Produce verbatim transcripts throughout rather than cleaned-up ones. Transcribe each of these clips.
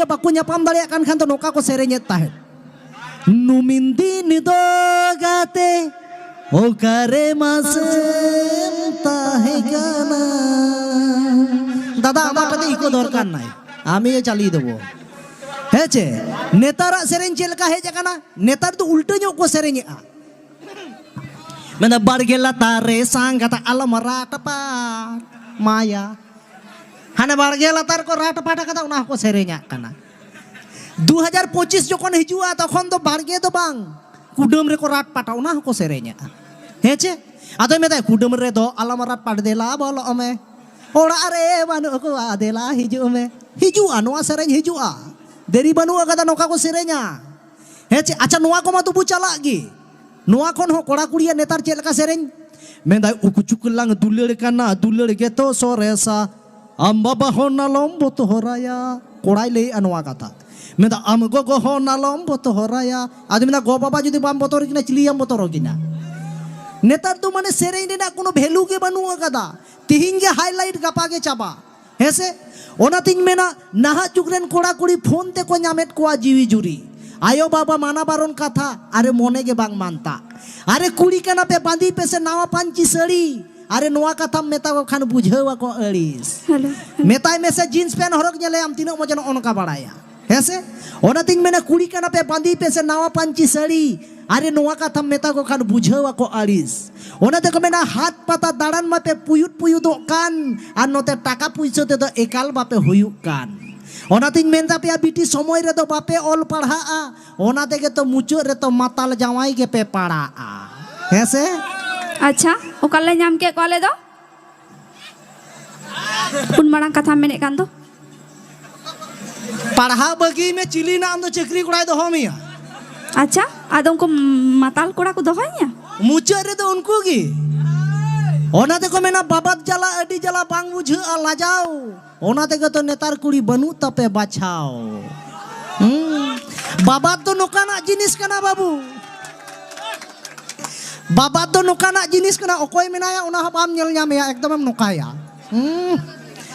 ᱵᱟᱠᱚ ᱧᱟᱯᱟᱢ ᱫᱟᱲᱮᱭᱟᱜ ᱠᱟᱱ ᱠᱷᱟᱱ ᱫᱚ ᱱᱚᱝᱠᱟ ᱠᱚ ᱥᱮᱨᱮᱧᱮᱫ ᱛᱟᱦᱮᱸᱫ, ᱱᱩᱢᱤᱱ ᱫᱤᱱ ᱫᱚ ᱜᱟᱛᱮ ᱚᱠᱟᱨᱮ ᱢᱟᱥᱮᱢ ᱛᱟᱦᱮᱸ ᱠᱟᱱᱟ᱾ ᱫᱟᱫᱟ, ᱟᱢᱟᱜ ᱴᱷᱮᱱ ᱤᱠᱳ ᱫᱚᱨᱠᱟᱨ ᱱᱟᱭ, ᱟᱢᱤᱭᱮ ᱪᱟᱹᱞᱩᱭ ᱫᱟᱵᱚ᱾ ᱦᱮᱸ ᱪᱮ? ᱱᱮᱛᱟᱨᱟᱜ ᱥᱮᱨᱮᱧ ᱪᱮᱫ ᱞᱮᱠᱟ ᱦᱮᱡ ᱟᱠᱟᱱᱟ? ᱱᱮᱛᱟᱨ ᱫᱚ ᱩᱞᱴᱟᱹ ᱧᱚᱜ ᱠᱚ ᱥᱮᱨᱮᱧᱮᱜᱼᱟ᱾ ᱢᱮᱱᱫᱟ, ᱵᱟᱲᱜᱮ ᱞᱟᱛᱟᱨ ᱨᱮ ᱥᱟᱝ ᱠᱟᱛᱮ ᱟᱞᱚᱢ ᱨᱟᱴ ᱯᱟᱴ ᱢᱟᱭᱟ᱾ ᱦᱟᱱᱮ ᱵᱟᱲᱜᱮ ᱞᱟᱛᱟᱨ ᱠᱚ ᱨᱟᱴ ᱯᱟᱴ ᱠᱟᱫᱟ, ᱚᱱᱟ ᱦᱚᱸᱠᱚ ᱥᱮᱨᱮᱧᱟᱜ ᱠᱟᱱᱟ᱾ ᱫᱩ ᱦᱟᱡᱟᱨ ᱯᱚᱸᱪᱤᱥ ᱡᱚᱠᱷᱚᱱ ᱦᱤᱡᱩᱜᱼᱟ, ᱛᱚᱠᱷᱚᱱ ᱫᱚ ᱵᱟᱲᱜᱮ ᱫᱚ ᱵᱟᱝ, ᱠᱩᱰᱟᱹᱢ ᱨᱮᱠᱚ ᱨᱟᱴ ᱯᱟᱴᱟ, ᱚᱱᱟ ᱦᱚᱸᱠᱚ ᱥᱮᱨᱮᱧᱟᱜᱼᱟ᱾ ᱦᱮᱸ ᱪᱮ? ᱟᱫᱚᱭ ᱢᱮᱛᱟᱭ, ᱠᱩᱰᱟᱹᱢ ᱨᱮᱫᱚ ᱟᱞᱚᱢ ᱨᱟᱴ ᱯᱟᱴ, ᱫᱮᱞᱟ ᱵᱚᱞᱚᱜ ᱢᱮ᱾ ᱚᱲᱟᱜ ᱨᱮ ᱵᱟᱹᱱᱩᱜ ᱠᱚᱣᱟ, ᱫᱮᱞᱟ ᱦᱤᱡᱩᱜ ᱢᱮ᱾ ᱦᱤᱡᱩᱜᱼᱟ, ᱱᱚᱣᱟ ᱥᱮᱨᱮᱧ ᱦᱤᱡᱩᱜᱼᱟ᱾ ᱫᱮᱨᱤ ᱵᱟᱹᱱᱩᱜ ᱟᱠᱟᱫᱟ, ᱱᱚᱝᱠᱟ ᱠᱚ ᱥᱮᱨᱮᱧᱟ᱾ ᱦᱮᱸ ᱪᱮ? ᱟᱪᱪᱷᱟ, ᱱᱚᱣᱟ ᱠᱚᱢᱟ ᱛᱚᱵᱩ ᱪᱟᱞᱟᱜ ᱜᱮ᱾ ᱱᱚᱣᱟ ᱠᱷᱚᱱ ᱦᱚᱸ ᱠᱚᱲᱟ ᱠᱩᱲᱤᱭᱟᱜ ᱱᱮᱛᱟᱨ ᱪᱮᱫ ᱞᱮᱠᱟ ᱥᱮᱨᱮᱧ? ᱢᱮᱱᱫᱟᱭ, ᱩᱠᱩ ᱪᱩᱠᱩ ᱞᱟᱝ ᱫᱩᱞᱟᱹᱲ ᱠᱟᱱᱟ, ᱫᱩᱞᱟᱹᱲ ᱜᱮᱛᱚ ᱥᱚᱨᱮᱥᱟ᱾ ᱟᱢ ᱵᱟᱵᱟ ᱦᱚᱸ ᱱᱟᱞᱚᱢ ᱵᱚᱛᱚᱨᱟᱭᱟ᱾ ᱠᱚᱲᱟᱭ ᱞᱟᱹᱭᱮᱜᱼᱟ ᱱᱚᱣᱟ ᱠᱟᱛᱷᱟ᱾ ᱢᱮᱱᱫᱟ, ᱟᱢ ᱜᱚᱜᱚ ᱦᱚᱸ ᱱᱟᱞᱚᱢ ᱵᱚᱛᱚᱨᱟᱭᱟ᱾ ᱟᱫᱚ ᱢᱮᱱᱫᱟ, ᱜᱚ ᱵᱟᱵᱟ ᱡᱩᱫᱤ ᱵᱟᱢ ᱵᱚᱛᱚᱨ ᱠᱤᱱᱟ, ᱪᱤᱞᱤᱭᱟᱢ ᱵᱚᱛᱚᱨ ᱠᱤᱱᱟ? ᱱᱮᱛᱟᱨ ᱫᱚ ᱢᱟᱱᱮ ᱥᱮᱨᱮᱧ ᱨᱮᱱᱟᱜ ᱠᱳᱱᱳ ᱵᱷᱮᱞᱩ ᱜᱮ ᱵᱟᱹᱱᱩᱜ ᱟᱠᱟᱫᱟ᱾ ᱛᱤᱦᱤᱧ ᱜᱮ ᱦᱟᱭᱞᱟᱭᱤᱴ, ᱜᱟᱯᱟ ᱜᱮ ᱪᱟᱵᱟ᱾ ᱦᱮᱸ ᱥᱮ? ᱚᱱᱟᱛᱤᱧ ᱢᱮᱱᱟ, ᱱᱟᱦᱟᱜ ᱡᱩᱜᱽ ᱨᱮᱱ ᱠᱚᱲᱟ ᱠᱩᱲᱤ ᱯᱷᱳᱱ ᱛᱮᱠᱚ ᱧᱟᱢᱮᱫ ᱠᱚᱣᱟ ᱡᱤᱣᱤ ᱡᱩᱨᱤ᱾ ᱟᱭᱳ ᱵᱟᱵᱟ ᱢᱟᱱᱟ ᱵᱟᱨᱚᱱ ᱠᱟᱛᱷᱟ, ᱟᱨᱮ ᱢᱚᱱᱮ ᱜᱮ ᱵᱟᱝ ᱢᱟᱱᱛᱟ᱾ ᱟᱨᱮ ᱠᱩᱲᱤ ᱠᱟᱱᱟ ᱯᱮ, ᱵᱟᱸᱫᱮ ᱯᱮᱥᱮ ᱱᱟᱣᱟ ᱯᱟᱹᱧᱪᱤ ᱥᱟᱹᱲᱤ᱾ ᱟᱨᱮ ᱱᱚᱣᱟ ᱠᱟᱛᱷᱟᱢ ᱢᱮᱛᱟ ᱠᱚ ᱠᱷᱟᱱ ᱵᱩᱡᱷᱟᱹᱣ ᱟᱠᱚ ᱟᱹᱲᱤᱥ᱾ ᱦᱮᱞᱳ᱾ ᱢᱮᱛᱟᱭ ᱢᱮᱥᱮ ᱡᱤᱱᱥ ᱯᱮᱱᱴ ᱦᱚᱨᱚᱜ ᱧᱮᱞᱮᱭᱟᱢ ᱛᱤᱱᱟᱹᱜ ᱢᱚᱡᱽ, ᱱᱚᱜᱼᱚ ᱱᱚᱝᱠᱟ ᱵᱟᱲᱟᱭᱟ᱾ ᱦᱮᱸ ᱥᱮ? ᱚᱱᱟᱛᱤᱧ ᱢᱮᱱᱟ, ᱠᱩᱲᱤ ᱠᱟᱱᱟ ᱯᱮ, ᱵᱟᱸᱫᱮ ᱯᱮᱥᱮ ᱱᱟᱣᱟ ᱯᱟᱹᱧᱪᱤ ᱥᱟᱹᱲᱤ᱾ ᱟᱨᱮ ᱱᱚᱣᱟ ᱠᱟᱛᱷᱟᱢ ᱢᱮᱛᱟ ᱠᱚ ᱠᱷᱟᱱ ᱵᱩᱡᱷᱟᱹᱣ ᱟᱠᱚ ᱟᱹᱲᱤᱥ᱾ ᱚᱱᱟ ᱛᱮᱠᱚ ᱢᱮᱱᱟ, ᱦᱟᱴ ᱯᱟᱛᱟ ᱫᱟᱬᱟᱱ ᱢᱟᱯᱮ ᱯᱩᱭᱩᱫ ᱯᱩᱭᱩᱫᱚᱜ ᱠᱟᱱ, ᱟᱨ ᱱᱚᱛᱮ ᱴᱟᱠᱟ ᱯᱩᱭᱥᱟᱹ ᱛᱮᱫᱚ ᱮᱠᱟᱞ ᱵᱟᱯᱮ ᱦᱩᱭᱩᱜ ᱠᱟᱱ᱾ ᱚᱱᱟᱛᱤᱧ ᱢᱮᱱ ᱛᱟᱯᱮᱭᱟ, ᱵᱤᱴᱤ, ᱥᱚᱢᱚᱭ ᱨᱮᱫᱚ ᱵᱟᱯᱮ ᱚᱞ ᱯᱟᱲᱦᱟᱜᱼᱟ, ᱚᱱᱟ ᱛᱮᱜᱮ ᱛᱚ ᱢᱩᱪᱟᱹᱫ ᱨᱮᱛᱚ ᱢᱟᱛᱟᱞ ᱡᱟᱶᱟᱭ ᱜᱮᱯᱮ ᱯᱟᱲᱟᱜᱼᱟ᱾ ᱦᱮᱸ ᱥᱮ? ᱟᱪᱪᱷᱟ, ᱚᱠᱟᱞᱮ ᱧᱟᱢ ᱠᱮᱫ ᱠᱚᱣᱟ ᱟᱞᱮ ᱫᱚ? ᱩᱱ ᱢᱟᱨᱟᱝ ᱠᱟᱛᱷᱟᱢ ᱢᱮᱱᱮᱫ ᱠᱟᱱ ᱫᱚ᱾ ᱯᱟᱲᱦᱟᱣ ᱵᱟᱹᱜᱤ ᱢᱮ, ᱪᱤᱞᱤ ᱱᱟ ᱟᱢ ᱫᱚ ᱪᱟᱹᱠᱨᱤ ᱠᱚᱲᱟᱭ ᱫᱚᱦᱚ ᱢᱮᱭᱟ? ᱟᱪᱪᱷᱟ, ᱟᱫᱚ ᱩᱱᱠᱩ ᱢᱟᱛᱟᱞ ᱠᱚᱲᱟ ᱠᱚ ᱫᱚᱦᱚᱭᱮᱭᱟ? ᱢᱩᱪᱟᱹᱫ ᱨᱮᱫᱚ ᱩᱱᱠᱩ ᱜᱮ᱾ ᱚᱱᱟ ᱛᱮᱠᱚ ᱢᱮᱱᱟ, ᱵᱟᱵᱟᱫ ᱡᱟᱞᱟ ᱟᱹᱰᱤ ᱡᱟᱞᱟ, ᱵᱟᱝ ᱵᱩᱡᱷᱟᱹᱜᱼᱟ ᱞᱟᱡᱟᱣ᱾ ᱚᱱᱟ ᱛᱮᱜᱮ ᱛᱚ ᱱᱮᱛᱟᱨ ᱠᱩᱲᱤ ᱵᱟᱹᱱᱩᱜ ᱛᱟᱯᱮ ᱵᱟᱪᱷᱟᱣ᱾ ᱦᱩᱸ᱾ ᱵᱟᱵᱟᱫ ᱫᱚ ᱱᱚᱝᱠᱟᱱᱟᱜ ᱡᱤᱱᱤᱥ ᱠᱟᱱᱟ ᱵᱟᱹᱵᱩ᱾ ᱵᱟᱵᱟᱫ ᱫᱚ ᱱᱚᱝᱠᱟᱱᱟᱜ ᱡᱤᱱᱤᱥ ᱠᱟᱱᱟ, ᱚᱠᱚᱭ ᱢᱮᱱᱟᱭᱟ ᱚᱱᱟ ᱦᱚᱸ ᱵᱟᱢ ᱧᱮᱞ ᱧᱟᱢᱮᱭᱟ, ᱮᱠᱫᱚᱢᱮᱢ ᱱᱚᱝᱠᱟᱭᱟ᱾ ᱦᱩᱸ᱾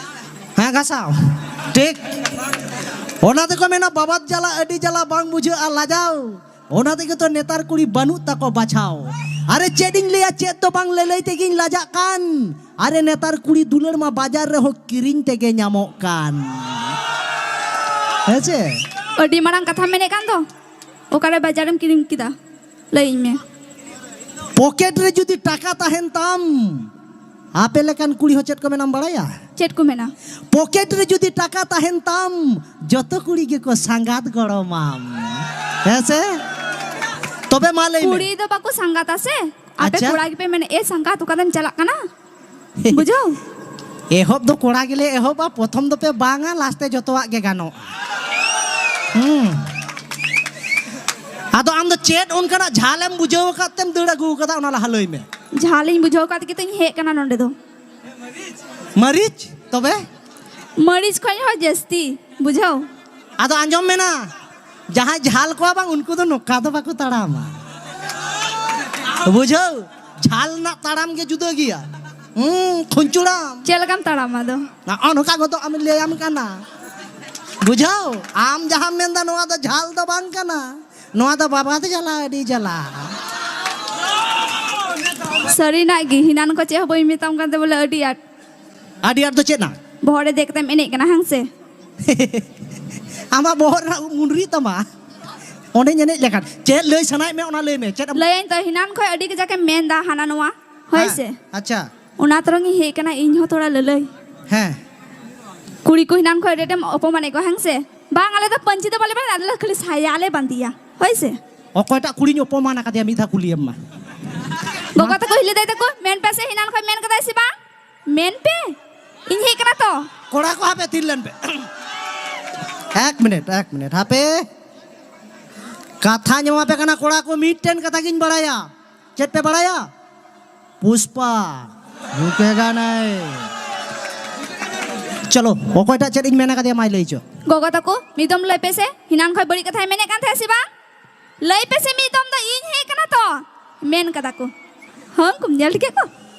ᱦᱮᱸ, ᱜᱷᱟᱥᱟᱣ᱾ ᱴᱷᱤᱠ᱾ ᱚᱱᱟ ᱛᱮᱠᱚ ᱢᱮᱱᱟ, "ᱵᱟᱵᱟᱫ ᱡᱟᱞᱟ ᱟᱹᱰᱤ ᱡᱟᱞᱟ, ᱵᱟᱝ ᱵᱩᱡᱷᱟᱹᱜᱼᱟ ᱞᱟᱡᱟᱣ᱾" ᱚᱱᱟ ᱛᱮᱜᱮ ᱛᱚ ᱱᱮᱛᱟᱨ ᱠᱩᱲᱤ ᱵᱟᱹᱱᱩᱜ ᱛᱟᱠᱚ ᱵᱟᱪᱷᱟᱣ᱾ ᱟᱨᱮ ᱪᱮᱫ ᱤᱧ ᱞᱟᱹᱭᱟ, ᱪᱮᱫ ᱫᱚ ᱵᱟᱝ ᱞᱟᱹᱞᱟᱹᱭ ᱛᱮᱜᱮᱧ ᱞᱟᱡᱟᱜ ᱠᱟᱱ᱾ ᱟᱨᱮ ᱱᱮᱛᱟᱨ ᱠᱩᱲᱤ ᱫᱩᱞᱟᱹᱲ ᱢᱟ ᱵᱟᱡᱟᱨ ᱨᱮᱦᱚᱸ ᱠᱤᱨᱤᱧ ᱛᱮᱜᱮ ᱧᱟᱢᱚᱜ ᱠᱟᱱ᱾ ᱦᱮᱸ ᱪᱮ? ᱟᱹᱰᱤ ᱢᱟᱨᱟᱝ ᱠᱟᱛᱷᱟᱢ ᱢᱮᱱᱮᱫ ᱠᱟᱱ ᱫᱚ᱾ ᱚᱠᱟᱨᱮ ᱵᱟᱡᱟᱨᱮᱢ ᱠᱤᱨᱤᱧ ᱠᱮᱫᱟ? ᱞᱟᱹᱭᱟᱹᱧ ᱢᱮ᱾ ᱯᱚᱠᱮᱴ ᱨᱮ ᱡᱩᱫᱤ ᱴᱟᱠᱟ ᱛᱟᱦᱮᱱ ᱛᱟᱢ, ᱟᱯᱮ ᱞᱮᱠᱟᱱ ᱠᱩᱲᱤ ᱦᱚᱸ ᱪᱮᱫ ᱠᱚ ᱢᱮᱱᱟᱢ ᱵᱟᱲᱟᱭᱟ? ᱪᱮᱫ ᱠᱚ ᱢᱮᱱᱟ? ᱯᱚᱠᱮᱴ ᱨᱮ ᱡᱩᱫᱤ ᱴᱟᱠᱟ ᱛᱟᱦᱮᱱ ᱛᱟᱢ, ᱡᱚᱛᱚ ᱠᱩᱲᱤ ᱜᱮᱠᱚ ᱥᱟᱸᱜᱟᱛ ᱜᱚᱲᱚᱢᱟᱢ᱾ ᱦᱮᱸ ᱥᱮ? ᱛᱚᱵᱮ ᱢᱟ ᱞᱟᱹᱭ ᱢᱮ᱾ ᱠᱩᱲᱤ ᱫᱚ ᱵᱟᱠᱚ ᱥᱟᱸᱜᱟᱛᱟ ᱥᱮ? ᱟᱯᱮ ᱟᱪᱪᱷᱟ᱾ ᱠᱚᱲᱟ ᱜᱮᱯᱮ ᱢᱮᱱᱟ, "ᱮ ᱥᱟᱸᱜᱟᱛ, ᱚᱠᱟᱛᱮᱢ ᱪᱟᱞᱟᱜ ᱠᱟᱱᱟ?" ᱵᱩᱡᱷᱟᱹᱣ? ᱮᱦᱚᱵ ᱫᱚ ᱠᱚᱲᱟ ᱜᱮᱞᱮ ᱮᱦᱚᱵᱟ, ᱯᱨᱚᱛᱷᱚᱢ ᱫᱚᱯᱮ ᱵᱟᱝᱟ, ᱞᱟᱥᱴᱮ ᱡᱚᱛᱚᱣᱟᱜ ᱜᱮ ᱜᱟᱱᱚᱜᱼᱟ᱾ ᱦᱩᱸ᱾ ᱟᱫᱚ ᱟᱢ ᱫᱚ ᱪᱮᱫ ᱚᱱᱠᱟᱱᱟᱜ ᱡᱷᱟᱞᱮᱢ ᱵᱩᱡᱷᱟᱹᱣ ᱟᱠᱟᱫ ᱛᱮᱢ ᱫᱟᱹᱲ ᱟᱹᱜᱩ ᱟᱠᱟᱫᱟ, ᱚᱱᱟ ᱞᱟᱦᱟ ᱞᱟᱹᱭ ᱢᱮ᱾ ᱡᱷᱟᱞᱤᱧ ᱵᱩᱡᱷᱟᱹᱣ ᱟᱠᱟᱫ ᱛᱮᱜᱮ ᱛᱚᱧ ᱦᱮᱡ ᱟᱠᱟᱱᱟ ᱱᱚᱸᱰᱮ ᱫᱚ᱾ ᱢᱟᱹᱨᱤᱪ? ᱛᱚᱵᱮ? ᱢᱟᱹᱨᱤᱪ ᱠᱷᱚᱱ ᱦᱚᱸ ᱡᱟᱹᱥᱛᱤ, ᱵᱩᱡᱷᱟᱹᱣ? ᱟᱫᱚ ᱟᱸᱡᱚᱢ ᱢᱮᱱᱟ, ᱡᱟᱦᱟᱸᱭ ᱡᱷᱟᱞ ᱠᱚᱣᱟ ᱵᱟᱝ, ᱩᱱᱠᱩ ᱫᱚ ᱱᱚᱝᱠᱟ ᱫᱚ ᱵᱟᱠᱚ ᱛᱟᱲᱟᱢᱟ᱾ ᱵᱩᱡᱷᱟᱹᱣ? ᱡᱷᱟᱞ ᱨᱮᱱᱟᱜ ᱛᱟᱲᱟᱢ ᱜᱮ ᱡᱩᱫᱟᱹ ᱜᱮᱭᱟ᱾ ᱦᱩᱸ, ᱠᱷᱩᱧᱪᱩᱲᱟᱢ᱾ ᱪᱮᱫ ᱞᱮᱠᱟᱢ ᱛᱟᱲᱟᱢᱟ ᱟᱫᱚ? ᱱᱚᱜᱼᱚ ᱱᱚᱝᱠᱟ ᱜᱚᱫᱚᱜ ᱟᱢ, ᱞᱟᱹᱭᱟᱢ ᱠᱟᱱᱟ᱾ ᱵᱩᱡᱷᱟᱹᱣ? ᱟᱢ ᱡᱟᱦᱟᱸᱢ ᱢᱮᱱᱫᱟ, ᱱᱚᱣᱟ ᱫᱚ ᱡᱷᱟᱞ ᱫᱚ ᱵᱟᱝ ᱠᱟᱱᱟ᱾ ᱱᱚᱣᱟ ᱫᱚ ᱵᱟᱵᱟ ᱫᱚ ᱡᱟᱞᱟ, ᱟᱹᱰᱤ ᱡᱟᱞᱟ᱾ ᱥᱟᱹᱨᱤᱱᱟᱜ ᱜᱮ, ᱦᱤᱱᱟᱱ ᱠᱚ ᱪᱮᱫ ᱦᱚᱸ ᱵᱟᱹᱧ ᱢᱮᱛᱟᱢ ᱠᱟᱱ ᱛᱮ ᱵᱚᱞᱮ ᱟᱹᱰᱤ ᱟᱸᱴ᱾ ᱟᱹᱰᱤ ᱟᱸᱴ ᱫᱚ ᱪᱮᱫ ᱱᱟ? ᱵᱚᱦᱚᱜ ᱨᱮ ᱫᱮᱡ ᱠᱟᱛᱮᱢ ᱮᱱᱮᱡ ᱠᱟᱱᱟ, ᱦᱮᱸ ᱥᱮ? ᱟᱢᱟᱜ ᱵᱚᱦᱚᱜ ᱨᱮᱱᱟᱜ ᱩᱵ ᱢᱩᱱᱰᱨᱤᱜ ᱛᱟᱢᱟ᱾ ᱚᱸᱰᱮᱧ ᱮᱱᱮᱡ ᱞᱮᱠᱷᱟᱱ᱾ ᱪᱮᱫ ᱞᱟᱹᱭ ᱥᱟᱱᱟᱭᱮᱫ ᱢᱮᱭᱟ, ᱚᱱᱟ ᱞᱟᱹᱭ ᱢᱮ᱾ ᱪᱮᱫ ᱮᱢ ᱞᱟᱹᱭᱟᱹᱧ ᱛᱚ, ᱦᱤᱱᱟᱱ ᱠᱷᱚᱱ ᱟᱹᱰᱤ ᱠᱟᱡᱟᱠ ᱮᱢ ᱢᱮᱱ ᱮᱫᱟ ᱦᱟᱱᱟ ᱱᱚᱣᱟ, ᱦᱳᱭ ᱦᱮᱸ, ᱥᱮ? ᱟᱪᱪᱷᱟ᱾ ᱚᱱᱟ ᱛᱚᱨᱚᱝ ᱤᱧ ᱦᱮᱡ ᱠᱟᱱᱟ, ᱤᱧ ᱦᱚᱸ ᱛᱷᱚᱲᱟ ᱞᱟᱹᱞᱟᱹᱭ᱾ ᱦᱮᱸ᱾ ᱠᱩᱲᱤ ᱠᱚ ᱦᱤᱱᱟᱱ ᱠᱷᱚᱱ ᱟᱹᱰᱤ ᱟᱸᱴᱮᱢ ᱚᱯᱚᱢᱟᱱᱮᱫ ᱠᱚᱣᱟ, ᱦᱮᱸ ᱥᱮ? ᱵᱟᱝ, ᱟᱞᱮ ᱫᱚ ᱯᱟᱹᱧᱪᱤ ᱫᱚ ᱵᱟᱞᱮ ᱵᱟᱸᱫᱮᱭᱟ, ᱟᱞᱮ ᱫᱚ ᱠᱷᱟᱹᱞᱤ ᱥᱟᱭᱟ ᱞᱮ ᱵᱟᱸᱫᱮᱭᱟ, ᱦᱳᱭ ᱥᱮ? ᱚᱠᱚᱭᱴᱟᱜ ᱠᱩᱲᱤᱧ ᱚᱯᱚᱢᱟᱱ ᱟᱠᱟᱫᱮᱭᱟ, ᱢᱤᱫ ᱫᱷᱟᱣ ᱠᱩᱞᱤᱭᱮᱢ ᱢᱟ᱾ ᱜᱚᱜᱚ ᱛᱟᱠᱚ ᱦᱤᱞᱟᱹ ᱫᱟᱹᱭ ᱛᱟᱠᱚ, ᱢᱮᱱ ᱯᱮ ᱥᱮ, ᱦᱤᱱᱟᱱ ᱠᱷᱚᱱ ᱢᱮᱱ ᱠᱟᱫᱟᱭ ᱥᱮ ᱵᱟᱝ? ᱢᱮᱱ ᱯᱮ, ᱤᱧ ᱦᱮᱡ ᱠᱟᱱᱟ ᱛᱚ᱾ ᱠᱚᱲᱟ ᱠᱚ ᱦᱟᱯᱮ ᱛᱷᱤᱨ ᱞᱮᱱ ᱯᱮ᱾ ᱮᱠ ᱢᱤᱱᱤᱴ, ᱮᱠ ᱢᱤᱱᱤᱴ, ᱦᱟᱯᱮ᱾ ᱠᱟᱛᱷᱟᱧ ᱮᱢᱟ ᱯᱮ ᱠᱟᱱᱟ ᱠᱚᱲᱟ ᱠᱚ, ᱢᱤᱫᱴᱮᱱ ᱠᱟᱛᱷᱟ ᱜᱤᱧ ᱵᱟᱲᱟᱭᱟ᱾ ᱪᱮᱫ ᱯᱮ ᱵᱟᱲᱟᱭᱟ? ᱯᱩᱥᱯᱟ, ᱨᱩᱠᱮᱜᱟ ᱱᱟᱭ᱾ ᱪᱚᱞᱚ, ᱚᱠᱚᱭᱴᱟᱜ ᱪᱮᱫ ᱤᱧ ᱢᱮᱱ ᱟᱠᱟᱫᱮᱭᱟ, ᱢᱟᱭ ᱞᱟᱹᱭ ᱪᱚ᱾ ᱜᱚᱜᱚ ᱛᱟᱠᱚ, ᱢᱤᱫ ᱫᱚᱢ ᱞᱟᱹᱭ ᱯᱮ ᱥᱮ, ᱦᱤᱱᱟᱱ ᱠᱷᱚᱱ ᱵᱟᱹᱲᱤᱡ ᱠᱟᱛᱷᱟᱭ ᱢᱮᱱᱮᱫ ᱠᱟᱱ ᱛᱟᱦᱮᱸᱫ ᱥᱮ ᱵᱟᱝ? ᱞᱟᱹᱭ ᱯᱮᱥᱮ ᱢᱤᱫ ᱫᱚᱢ ᱫᱚ, ᱤᱧ ᱦᱮᱡ ᱠᱟᱱᱟ ᱛᱚ, ᱢᱮᱱ ᱠᱟᱫᱟ ᱠᱚ᱾ ᱦᱚᱸ, ᱠᱚᱢ ᱧᱮᱞ ᱴᱷᱤᱠᱮᱫ ᱠᱚ?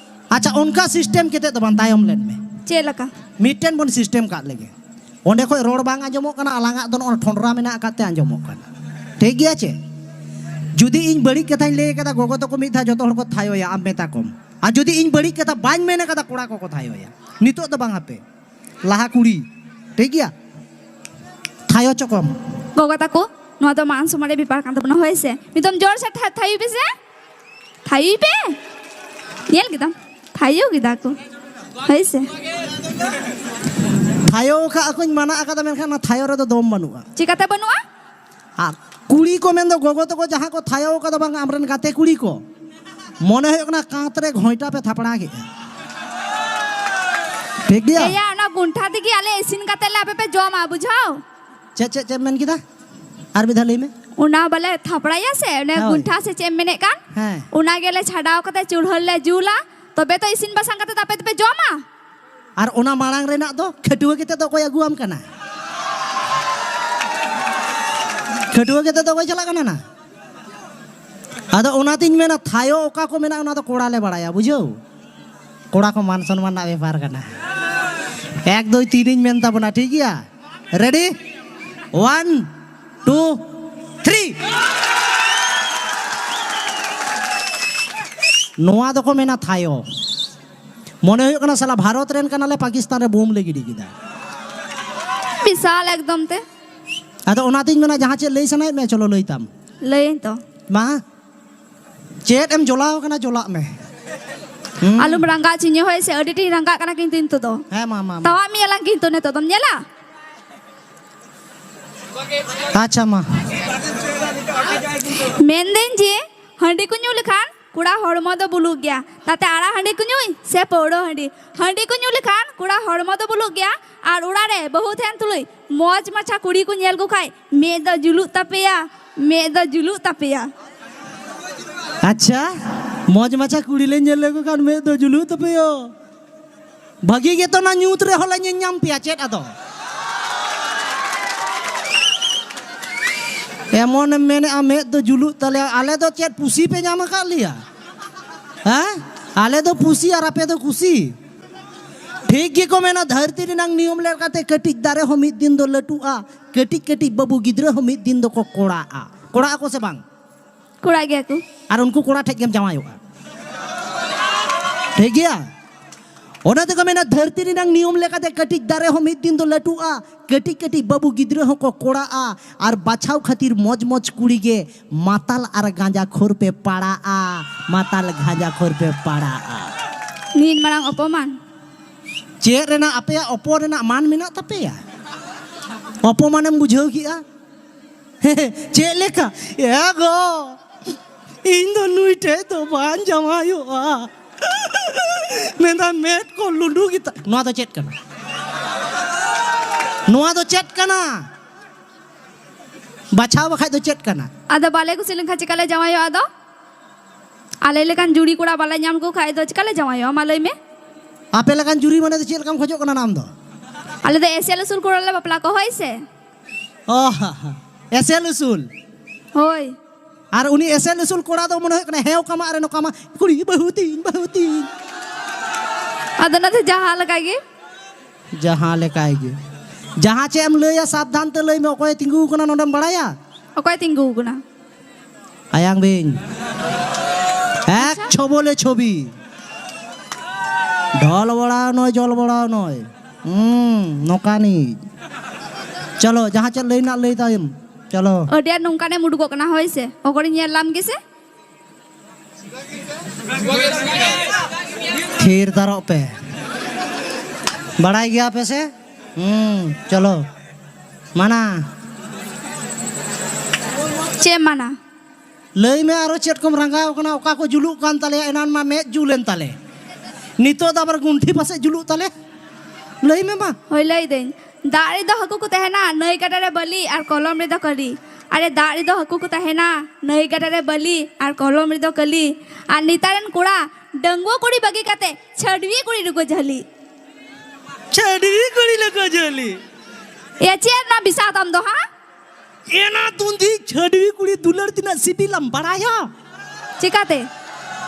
ᱟᱪᱪᱷᱟ, ᱚᱱᱠᱟ ᱥᱤᱥᱴᱮᱢ ᱠᱟᱛᱮ ᱫᱚ ᱵᱟᱝ, ᱛᱟᱭᱚᱢ ᱞᱮᱱ ᱢᱮ᱾ ᱪᱮᱫ ᱞᱮᱠᱟ? ᱢᱤᱫᱴᱮᱱ ᱵᱚᱱ ᱥᱤᱥᱴᱮᱢ ᱠᱟᱜ ᱞᱮᱜᱮ᱾ ᱚᱸᱰᱮ ᱠᱷᱚᱡ ᱨᱚᱲ ᱵᱟᱝ ᱟᱸᱡᱚᱢᱚᱜ ᱠᱟᱱᱟ, ᱟᱞᱟᱝᱟᱜ ᱫᱚ ᱱᱚᱜᱼᱚ ᱴᱷᱚᱱᱰᱨᱟ ᱢᱮᱱᱟᱜ ᱟᱠᱟᱫ ᱛᱮ ᱟᱸᱡᱚᱢᱚᱜ ᱠᱟᱱᱟ᱾ ᱴᱷᱤᱠ ᱜᱮᱭᱟ ᱪᱮ? ᱡᱩᱫᱤ ᱤᱧ ᱵᱟᱹᱲᱤᱡ ᱠᱟᱛᱷᱟᱧ ᱞᱟᱹᱭ ᱠᱟᱫᱟ, ᱜᱚᱜᱚ ᱛᱟᱠᱚ ᱢᱤᱫ ᱫᱷᱟᱣ ᱡᱚᱛᱚ ᱦᱚᱲ ᱠᱚ ᱛᱷᱟᱭᱚᱭᱟ, ᱟᱢ ᱢᱮᱛᱟ ᱠᱚᱢ᱾ ᱟᱨ ᱡᱩᱫᱤ ᱤᱧ ᱵᱟᱹᱲᱤᱡ ᱠᱟᱛᱷᱟ ᱵᱟᱹᱧ ᱢᱮᱱ ᱠᱟᱫᱟ, ᱠᱚᱲᱟ ᱠᱚᱠᱚ ᱛᱷᱟᱭᱚᱭᱟ᱾ ᱱᱤᱛᱚᱜ ᱫᱚ ᱵᱟᱝ, ᱦᱟᱯᱮ, ᱞᱟᱦᱟ ᱠᱩᱲᱤ᱾ ᱴᱷᱤᱠ ᱜᱮᱭᱟ? ᱛᱷᱟᱭᱚ ᱪᱚ ᱠᱚᱢ᱾ ᱜᱚᱜᱚ ᱛᱟᱠᱚ, ᱱᱚᱣᱟ ᱫᱚ ᱢᱟᱱ ᱥᱚᱢᱢᱟᱱ ᱨᱮᱭᱟᱜ ᱵᱮᱯᱟᱨ ᱠᱟᱱ ᱛᱟᱵᱚᱱᱟ, ᱦᱳᱭ ᱥᱮ? ᱱᱤᱛᱚᱜ ᱡᱳᱨ ᱥᱮ ᱛᱷᱟ-, ᱛᱷᱟᱭᱚᱭ ᱯᱮ ᱥᱮ? ᱛᱷᱟᱭᱚᱭ ᱯᱮ᱾ ᱧᱮᱞ ᱠᱮᱫᱟᱢ? ᱛᱷᱟᱭᱚ ᱠᱮᱫᱟ ᱠᱚ᱾ ᱦᱳᱭ ᱥᱮ? ᱛᱷᱟᱭᱚ ᱠᱟᱜ ᱠᱚᱧ ᱢᱟᱱᱟ ᱟᱠᱟᱫᱟ, ᱢᱮᱱᱠᱷᱟᱱ ᱚᱱᱟ ᱛᱷᱟᱭᱚ ᱨᱮᱫᱚ ᱫᱚᱢ ᱵᱟᱹᱱᱩᱜᱼᱟ᱾ ᱪᱤᱠᱟᱛᱮ ᱵᱟᱹᱱᱩᱜᱼᱟ? ᱟᱨ ᱠᱩᱲᱤ ᱠᱚ ᱢᱮᱱᱫᱚ, ᱜᱚᱜᱚ ᱛᱟᱠᱚ ᱡᱟᱦᱟᱸ ᱠᱚ ᱛᱷᱟᱭᱚ ᱠᱟᱫᱟ, ᱵᱟᱝ ᱟᱢᱨᱮᱱ ᱜᱟᱛᱮ ᱠᱩᱲᱤ ᱠᱚ, ᱢᱚᱱᱮ ᱦᱩᱭᱩᱜ ᱠᱟᱱᱟ ᱠᱟᱸᱛ ᱨᱮ ᱜᱷᱚᱸᱭᱴᱟ ᱯᱮ ᱛᱷᱟᱯᱲᱟ ᱠᱮᱫᱼᱟ᱾ ᱴᱷᱤᱠ ᱜᱮᱭᱟ? ᱮᱭᱟ, ᱚᱱᱟ ᱜᱩᱱᱴᱷᱟ ᱛᱮᱜᱮ ᱟᱞᱮ ᱤᱥᱤᱱ ᱠᱟᱛᱮ ᱞᱮ ᱟᱯᱮ ᱯᱮ ᱡᱚᱢᱟ, ᱵᱩᱡᱷᱟᱹᱣ? ᱪᱮᱫ, ᱪᱮᱫ, ᱪᱮᱫ ᱮᱢ ᱢᱮᱱ ᱠᱮᱫᱟ? ᱟᱨ ᱢᱤᱫ ᱫᱷᱟᱣ ᱞᱟᱹᱭ ᱢᱮ᱾ ᱚᱱᱟ ᱵᱟᱞᱮ ᱛᱷᱟᱯᱲᱟᱭᱟ ᱥᱮ, ᱚᱱᱮ ᱦᱳᱭ᱾ ᱜᱩᱱᱴᱷᱟ ᱥᱮ ᱪᱮᱫ ᱮᱢ ᱢᱮᱱᱮᱫ ᱠᱟᱱ? ᱦᱮᱸ᱾ ᱚᱱᱟ ᱜᱮᱞᱮ ᱪᱷᱟᱰᱟᱣ ᱠᱟᱛᱮ ᱪᱩᱞᱦᱟᱹ ᱨᱮᱞᱮ ᱡᱩᱞᱟ, ᱛᱚᱵᱮ ᱛᱚ ᱤᱥᱤᱱ ᱵᱟᱥᱟᱝ ᱠᱟᱛᱮ ᱫᱚ ᱟᱯᱮ ᱫᱚᱯᱮ ᱡᱚᱢᱟ᱾ ᱟᱨ ᱚᱱᱟ ᱢᱟᱲᱟᱝ ᱨᱮᱱᱟᱜ ᱫᱚ ᱠᱷᱟᱹᱴᱩᱣᱟᱹ ᱠᱟᱛᱮ ᱫᱚ ᱚᱠᱚᱭ ᱟᱹᱜᱩᱣᱟᱢ ᱠᱟᱱᱟ? ᱠᱷᱟᱹᱴᱩᱣᱟᱹ ᱠᱟᱛᱮ ᱫᱚ ᱚᱠᱚᱭ ᱪᱟᱞᱟᱜ ᱠᱟᱱᱟ ᱱᱟ? ᱟᱫᱚ ᱚᱱᱟᱛᱤᱧ ᱢᱮᱱᱟ, ᱛᱷᱟᱭᱚ ᱚᱠᱟ ᱠᱚ ᱢᱮᱱᱟ, ᱚᱱᱟ ᱫᱚ ᱠᱚᱲᱟ ᱞᱮ ᱵᱟᱲᱟᱭᱟ, ᱵᱩᱡᱷᱟᱹᱣ? ᱠᱚᱲᱟ ᱠᱚ ᱢᱟᱱ ᱥᱚᱱᱢᱟᱱ ᱨᱮᱱᱟᱜ ᱵᱮᱯᱟᱨ ᱠᱟᱱᱟ᱾ ᱮᱠ, ᱫᱩᱭ, ᱛᱤᱱᱤᱧ ᱢᱮᱱ ᱛᱟᱵᱚᱱᱟ, ᱴᱷᱤᱠ ᱜᱮᱭᱟ? ᱨᱮᱰᱤ? One, two, three. ᱱᱚᱣᱟ ᱫᱚᱠᱚ ᱢᱮᱱᱟ ᱛᱷᱟᱭᱚ᱾ ᱢᱚᱱᱮ ᱦᱩᱭᱩᱜ ᱠᱟᱱᱟ ᱥᱟᱞᱟ ᱵᱷᱟᱨᱚᱛ ᱨᱮᱱ ᱠᱟᱱᱟᱞᱮ, ᱯᱟᱠᱤᱥᱛᱟᱱ ᱨᱮ ᱵᱳᱢ ᱞᱮ ᱜᱤᱰᱤ ᱠᱮᱫᱟ᱾ ᱵᱤᱥᱟᱞ ᱮᱠᱫᱚᱢ ᱛᱮ᱾ ᱟᱫᱚ ᱚᱱᱟᱛᱤᱧ ᱢᱮᱱᱟ, ᱡᱟᱦᱟᱸ ᱪᱮᱫ ᱞᱟᱹᱭ ᱥᱟᱱᱟᱭᱮᱫ ᱢᱮᱭᱟ, ᱪᱚᱞᱚ ᱞᱟᱹᱭ ᱛᱟᱢ᱾ ᱞᱟᱹᱭᱟᱹᱧ ᱛᱚ᱾ ᱢᱟ, ᱪᱮᱫ ᱮᱢ ᱡᱚᱞᱟᱣ ᱠᱟᱱᱟ, ᱡᱚᱞᱟᱜ ᱢᱮ᱾ ᱦᱩᱸ᱾ ᱟᱞᱚᱢ ᱨᱟᱸᱜᱟᱣ ᱦᱚᱪᱚᱧᱟ, ᱦᱳᱭ ᱥᱮ? ᱟᱹᱰᱤ ᱟᱸᱴᱤᱧ ᱨᱟᱸᱜᱟᱜ ᱠᱟᱱᱟ ᱠᱤᱱᱛᱩ ᱱᱤᱛᱚᱜ ᱫᱚ᱾ ᱦᱮᱸ, ᱢᱟ, ᱢᱟ, ᱢᱟ᱾ ᱛᱟᱣᱟᱜ ᱢᱮᱭᱟ ᱞᱟᱝ ᱠᱤᱱᱛᱩ ᱱᱤᱛᱚᱜ ᱫᱚᱢ ᱧᱮᱞᱟ? ᱟᱪᱪᱷᱟ, ᱢᱟ᱾ ᱢᱮᱱᱫᱟᱹᱧ ᱡᱮ, ᱦᱟᱺᱰᱤ ᱠᱚ ᱧᱩ ᱞᱮᱠᱷᱟᱱ ᱠᱚᱲᱟ ᱦᱚᱲᱢᱚ ᱫᱚ ᱵᱩᱞᱩᱜ ᱜᱮᱭᱟ᱾ ᱛᱟᱛᱮ ᱟᱲᱟᱜ ᱦᱟᱺᱰᱤ ᱠᱚ ᱧᱩᱭ ᱥᱮ ᱯᱟᱹᱣᱲᱟᱹ ᱦᱟᱺᱰᱤ? ᱦᱟᱺᱰᱤ ᱠᱚ ᱧᱩ ᱞᱮᱠᱷᱟᱱ ᱠᱚᱲᱟ ᱦᱚᱲᱢᱚ ᱫᱚ ᱵᱩᱞᱩᱜ ᱜᱮᱭᱟ᱾ ᱟᱨ ᱚᱲᱟᱜ ᱨᱮ ᱵᱟᱹᱦᱩ ᱛᱟᱦᱮᱱ ᱛᱩᱞᱩᱡ ᱢᱚᱡᱽ ᱢᱟᱪᱷᱟ ᱠᱩᱲᱤ ᱠᱚ ᱧᱮᱞ ᱠᱚ ᱠᱷᱟᱡ ᱢᱮᱫ ᱫᱚ ᱡᱩᱞᱩᱜ ᱛᱟᱯᱮᱭᱟ, ᱢᱮᱫ ᱫᱚ ᱡᱩᱞᱩᱜ ᱛᱟᱯᱮᱭᱟ᱾ ᱟᱪᱪᱷᱟ, ᱢᱚᱡᱽ ᱢᱟᱪᱷᱟ ᱠᱩᱲᱤ ᱞᱮ ᱧᱮᱞ ᱞᱮᱠᱚ ᱠᱷᱟᱱ ᱢᱮᱫ ᱫᱚ ᱡᱩᱞᱩᱜ ᱛᱟᱯᱮᱭᱟ᱾ ᱵᱷᱟᱹᱜᱤ ᱜᱮᱛᱚ ᱱᱟ ᱧᱩᱛ ᱨᱮᱦᱚᱸ ᱞᱮ ᱧᱮᱞ ᱧᱟᱢ ᱯᱮᱭᱟ, ᱪᱮᱫ ᱟᱫᱚ? ᱮᱢᱚᱱ ᱮᱢ ᱢᱮᱱᱮᱜᱼᱟ, ᱢᱮᱫ ᱫᱚ ᱡᱩᱞᱩᱜ ᱛᱟᱞᱮᱭᱟ᱾ ᱟᱞᱮ ᱫᱚ ᱪᱮᱫ ᱯᱩᱥᱤ ᱯᱮ ᱧᱟᱢ ᱟᱠᱟᱫ ᱞᱮᱭᱟ? ᱦᱮᱸ? ᱟᱞᱮ ᱫᱚ ᱯᱩᱥᱤ ᱟᱨ ᱟᱯᱮ ᱫᱚ ᱠᱩᱥᱤ? ᱴᱷᱤᱠ ᱜᱮᱠᱚ ᱢᱮᱱᱟ, ᱫᱷᱟᱹᱨᱛᱤ ᱨᱮᱱᱟᱝ ᱱᱤᱭᱚᱢ ᱞᱮᱠᱟᱛᱮ ᱠᱟᱹᱴᱤᱡ ᱫᱟᱨᱮ ᱦᱚᱸ ᱢᱤᱫ ᱫᱤᱱ ᱫᱚ ᱞᱟᱹᱴᱩᱜᱼᱟ, ᱠᱟᱹᱴᱤᱡ ᱠᱟᱹᱴᱤᱡ ᱵᱟᱹᱵᱩ ᱜᱤᱫᱽᱨᱟᱹ ᱦᱚᱸ ᱢᱤᱫ ᱫᱤᱱ ᱫᱚᱠᱚ ᱠᱚᱲᱟᱜᱼᱟ᱾ ᱠᱚᱲᱟᱜ ᱟᱠᱚ ᱥᱮ ᱵᱟᱝ? ᱠᱚᱲᱟᱜ ᱜᱮᱭᱟ ᱠᱚ᱾ ᱟᱨ ᱩᱱᱠᱩ ᱠᱚᱲᱟ ᱴᱷᱮᱡ ᱜᱮᱢ ᱡᱟᱶᱟᱭᱚᱜᱼᱟ᱾ ᱴᱷᱤᱠ ᱜᱮᱭᱟ? ᱚᱱᱟ ᱛᱮᱠᱚ ᱢᱮᱱᱟ, ᱫᱷᱟᱹᱨᱛᱤ ᱨᱮᱱᱟᱝ ᱱᱤᱭᱚᱢ ᱞᱮᱠᱟᱛᱮ ᱠᱟᱹᱴᱤᱡ ᱫᱟᱨᱮ ᱦᱚᱸ ᱢᱤᱫ ᱫᱤᱱ ᱫᱚ ᱞᱟᱹᱴᱩᱜᱼᱟ, ᱠᱟᱹᱴᱤᱡ ᱠᱟᱹᱴᱤᱡ ᱵᱟᱹᱵᱩ ᱜᱤᱫᱽᱨᱟᱹ ᱦᱚᱸᱠᱚ ᱠᱚᱲᱟᱜᱼᱟ, ᱟᱨ ᱵᱟᱪᱷᱟᱣ ᱠᱷᱟᱹᱛᱤᱨ ᱢᱚᱡᱽ ᱢᱚᱡᱽ ᱠᱩᱲᱤ ᱜᱮ ᱢᱟᱛᱟᱞ ᱟᱨ ᱜᱟᱸᱡᱟ ᱠᱷᱳᱨ ᱯᱮ ᱯᱟᱲᱟᱜᱼᱟ, ᱢᱟᱛᱟᱞ ᱜᱟᱸᱡᱟ ᱠᱷᱳᱨ ᱯᱮ ᱯᱟᱲᱟᱜᱼᱟ᱾ ᱱᱤᱱ ᱢᱟᱨᱟᱝ ᱚᱯᱚᱢᱟᱱ᱾ ᱪᱮᱫ ᱨᱮᱱᱟᱜ ᱟᱯᱮᱭᱟᱜ ᱚᱯᱚ ᱨᱮᱱᱟᱜ ᱢᱟᱱ ᱢᱮᱱᱟᱜ ᱛᱟᱯᱮᱭᱟ? ᱚᱯᱚᱢᱟᱱᱮᱢ ᱵᱩᱡᱷᱟᱹᱣ ᱠᱮᱜᱼᱟ? ᱪᱮᱫ ᱞᱮᱠᱟ? ᱮ ᱜᱚ, ᱤᱧ ᱫᱚ ᱱᱩᱭ ᱴᱷᱮᱡ ᱫᱚ ᱵᱟᱝ ᱡᱟᱶᱟᱭᱚᱜᱼᱟ᱾ ᱢᱮᱱᱫᱟ ᱢᱮᱫ ᱠᱚ ᱞᱩᱸᱰᱩ ᱜᱮᱛᱟ᱾ ᱱᱚᱣᱟ ᱫᱚ ᱪᱮᱫ ᱠᱟᱱᱟ? ᱱᱚᱣᱟ ᱫᱚ ᱪᱮᱫ ᱠᱟᱱᱟ? ᱵᱟᱪᱷᱟᱣ ᱵᱟᱠᱷᱟᱡ ᱫᱚ ᱪᱮᱫ ᱠᱟᱱᱟ? ᱟᱫᱚ ᱵᱟᱞᱮ ᱠᱩᱥᱤ ᱞᱮᱱᱠᱷᱟᱱ ᱪᱮᱠᱟᱞᱮ ᱡᱟᱶᱟᱭᱚᱜᱼᱟ ᱟᱫᱚ? ᱟᱞᱮ ᱞᱮᱠᱟᱱ ᱡᱩᱨᱤ ᱠᱚᱲᱟ ᱵᱟᱞᱮ ᱧᱟᱢ ᱠᱚ ᱠᱷᱟᱡ ᱫᱚ ᱪᱮᱠᱟᱞᱮ ᱡᱟᱶᱟᱭᱚᱜᱼᱟ? ᱢᱟ ᱞᱟᱹᱭ ᱢᱮ᱾ ᱟᱯᱮ ᱞᱮᱠᱟᱱ ᱡᱩᱨᱤ ᱢᱟᱱᱮ ᱫᱚ ᱪᱮᱫ ᱞᱮᱠᱟᱢ ᱠᱷᱚᱡᱚᱜ ᱠᱟᱱᱟ ᱟᱢ ᱫᱚ? ᱟᱞᱮ ᱫᱚ ᱮᱥᱮᱞ ᱩᱥᱩᱞ ᱠᱚᱲᱟ ᱞᱮ ᱵᱟᱯᱞᱟ ᱠᱚᱣᱟ, ᱦᱳᱭ ᱥᱮ? ᱚ, ᱦᱟ, ᱦᱟ᱾ ᱮᱥᱮᱞ ᱩᱥᱩᱞ᱾ ᱦᱳᱭ᱾ ᱟᱨ ᱩᱱᱤ ᱮᱥᱮᱞ ᱩᱥᱩᱞ ᱠᱚᱲᱟ ᱫᱚ ᱢᱚᱱᱮ ᱦᱩᱭᱩᱜ ᱠᱟᱱᱟ ᱦᱮᱣ ᱠᱟᱢᱟᱜ ᱨᱮ ᱱᱚᱝᱠᱟ ᱢᱟ, ᱠᱩᱲᱤ ᱵᱟᱹᱦᱩ ᱛᱤᱧ, ᱵᱟᱹᱦᱩ ᱛᱤᱧ᱾ ᱟᱫᱚ ᱚᱱᱟ ᱫᱚ ᱡᱟᱦᱟᱸ ᱞᱮᱠᱟ ᱜᱮ᱾ ᱡᱟᱦᱟᱸ ᱞᱮᱠᱟᱭ ᱜᱮ᱾ ᱡᱟᱦᱟᱸ ᱪᱮᱫ ᱮᱢ ᱞᱟᱹᱭᱟ ᱥᱟᱵᱫᱷᱟᱱ ᱛᱮ ᱞᱟᱹᱭ ᱢᱮ, ᱚᱠᱚᱭᱮ ᱛᱤᱸᱜᱩ ᱟᱠᱟᱱᱟ ᱱᱚᱰᱮᱢ ᱵᱟᱲᱟᱭᱟ? ᱚᱠᱚᱭ ᱛᱤᱸᱜᱩ ᱟᱠᱟᱱᱟ? ᱟᱭᱟᱝ ᱵᱤᱧ᱾ ᱮᱠ ᱟᱪᱪᱷᱟ᱾ ᱪᱷᱚᱵᱚᱞᱮ ᱪᱷᱚᱵᱤ᱾ ᱰᱷᱚᱞ ᱵᱟᱲᱟ ᱱᱚᱭ, ᱡᱚᱞ ᱵᱟᱲᱟ ᱱᱚᱭ᱾ ᱦᱩᱸ, ᱱᱚᱝᱠᱟᱱᱤᱡ᱾ ᱪᱚᱞᱚ, ᱡᱟᱦᱟᱸ ᱪᱮᱫ ᱞᱟᱹᱭ ᱨᱮᱱᱟᱜ ᱞᱟᱹᱭ ᱛᱟᱭᱚᱢ᱾ ᱪᱚᱞᱚ᱾ ᱟᱹᱰᱤ ᱟᱸᱴ ᱱᱚᱝᱠᱟᱱᱮᱢ ᱩᱰᱩᱠᱚᱜ ᱠᱟᱱᱟ, ᱦᱳᱭ ᱥᱮ? ᱚᱠᱚᱨᱤᱧ ᱧᱮᱞ ᱞᱟᱢ ᱜᱮᱥᱮ? ᱛᱷᱤᱨ ᱛᱟᱨᱚᱜ ᱯᱮ᱾ ᱵᱟᱲᱟᱭ ᱜᱮᱭᱟ ᱯᱮ ᱥᱮ? ᱦᱩᱸ, ᱪᱚᱞᱚ᱾ ᱢᱟᱱᱟ᱾ ᱪᱮᱫ ᱢᱟᱱᱟ? ᱞᱟᱹᱭ ᱢᱮ, ᱟᱨᱚ ᱪᱮᱫ ᱠᱚᱢ ᱨᱟᱸᱜᱟᱣ ᱠᱟᱱᱟ? ᱚᱠᱟ ᱠᱚ ᱡᱩᱞᱩᱜ ᱠᱟᱱ ᱛᱟᱞᱮᱭᱟ? ᱮᱱᱟᱱ ᱢᱟ ᱢᱮᱫ ᱡᱩᱞ ᱮᱱ ᱛᱟᱞᱮ, ᱱᱤᱛᱚᱜ ᱫᱚ ᱟᱵᱟᱨ ᱜᱩᱱᱴᱷᱤ ᱯᱟᱥᱮᱡ ᱡᱩᱞᱩᱜ ᱛᱟᱞᱮ᱾ ᱞᱟᱹᱭ ᱢᱮ ᱢᱟ᱾ ᱦᱳᱭ, ᱞᱟᱹᱭ ᱫᱟᱹᱧ, ᱫᱟᱜ ᱨᱮᱫᱚ ᱦᱟᱹᱠᱩ ᱠᱚ ᱛᱟᱦᱮᱱᱟ, ᱱᱟᱹᱭ ᱜᱟᱰᱟ ᱨᱮ ᱵᱟᱹᱞᱤ ᱟᱨ ᱠᱚᱞᱚᱢ ᱨᱮᱫᱚ ᱠᱟᱹᱞᱤ᱾ ᱟᱨᱮ, ᱫᱟᱜ ᱨᱮᱫᱚ ᱦᱟᱹᱠᱩ ᱠᱚ ᱛᱟᱦᱮᱱᱟ, ᱱᱟᱹᱭ ᱜᱟᱰᱟ ᱨᱮ ᱵᱟᱹᱞᱤ ᱟᱨ ᱠᱚᱞᱚᱢ ᱨᱮᱫᱚ ᱠᱟᱹᱞᱤ᱾ ᱟᱨ ᱱᱮᱛᱟᱨ ᱨᱮᱱ ᱠᱚᱲᱟ, ᱰᱟᱺᱜᱩᱣᱟᱹ ᱠᱩᱲᱤ ᱵᱟᱹᱜᱤ ᱠᱟᱛᱮ ᱪᱷᱟᱹᱰᱣᱤ ᱠᱩᱲᱤ ᱨᱮᱠᱚ ᱡᱷᱟᱹᱞᱤ᱾ ᱪᱷᱟᱹᱰᱣᱤ ᱠᱩᱲᱤ ᱨᱮᱠᱚ ᱡᱷᱟᱹᱞᱤ᱾ ᱮ, ᱪᱮᱫ ᱨᱮᱱᱟᱜ ᱵᱤᱥᱟᱫ ᱟᱢ ᱫᱚ, ᱦᱟᱸ? ᱮᱱᱟ ᱫᱩᱸᱫᱷᱤ ᱪᱷᱟᱹᱰᱣᱤ ᱠᱩᱲᱤ ᱫᱩᱞᱟᱹᱲ ᱛᱤᱱᱟᱹᱜ ᱥᱤᱵᱤᱞᱟᱢ ᱵᱟᱲᱟᱭᱟ? ᱪᱤᱠᱟᱛᱮ?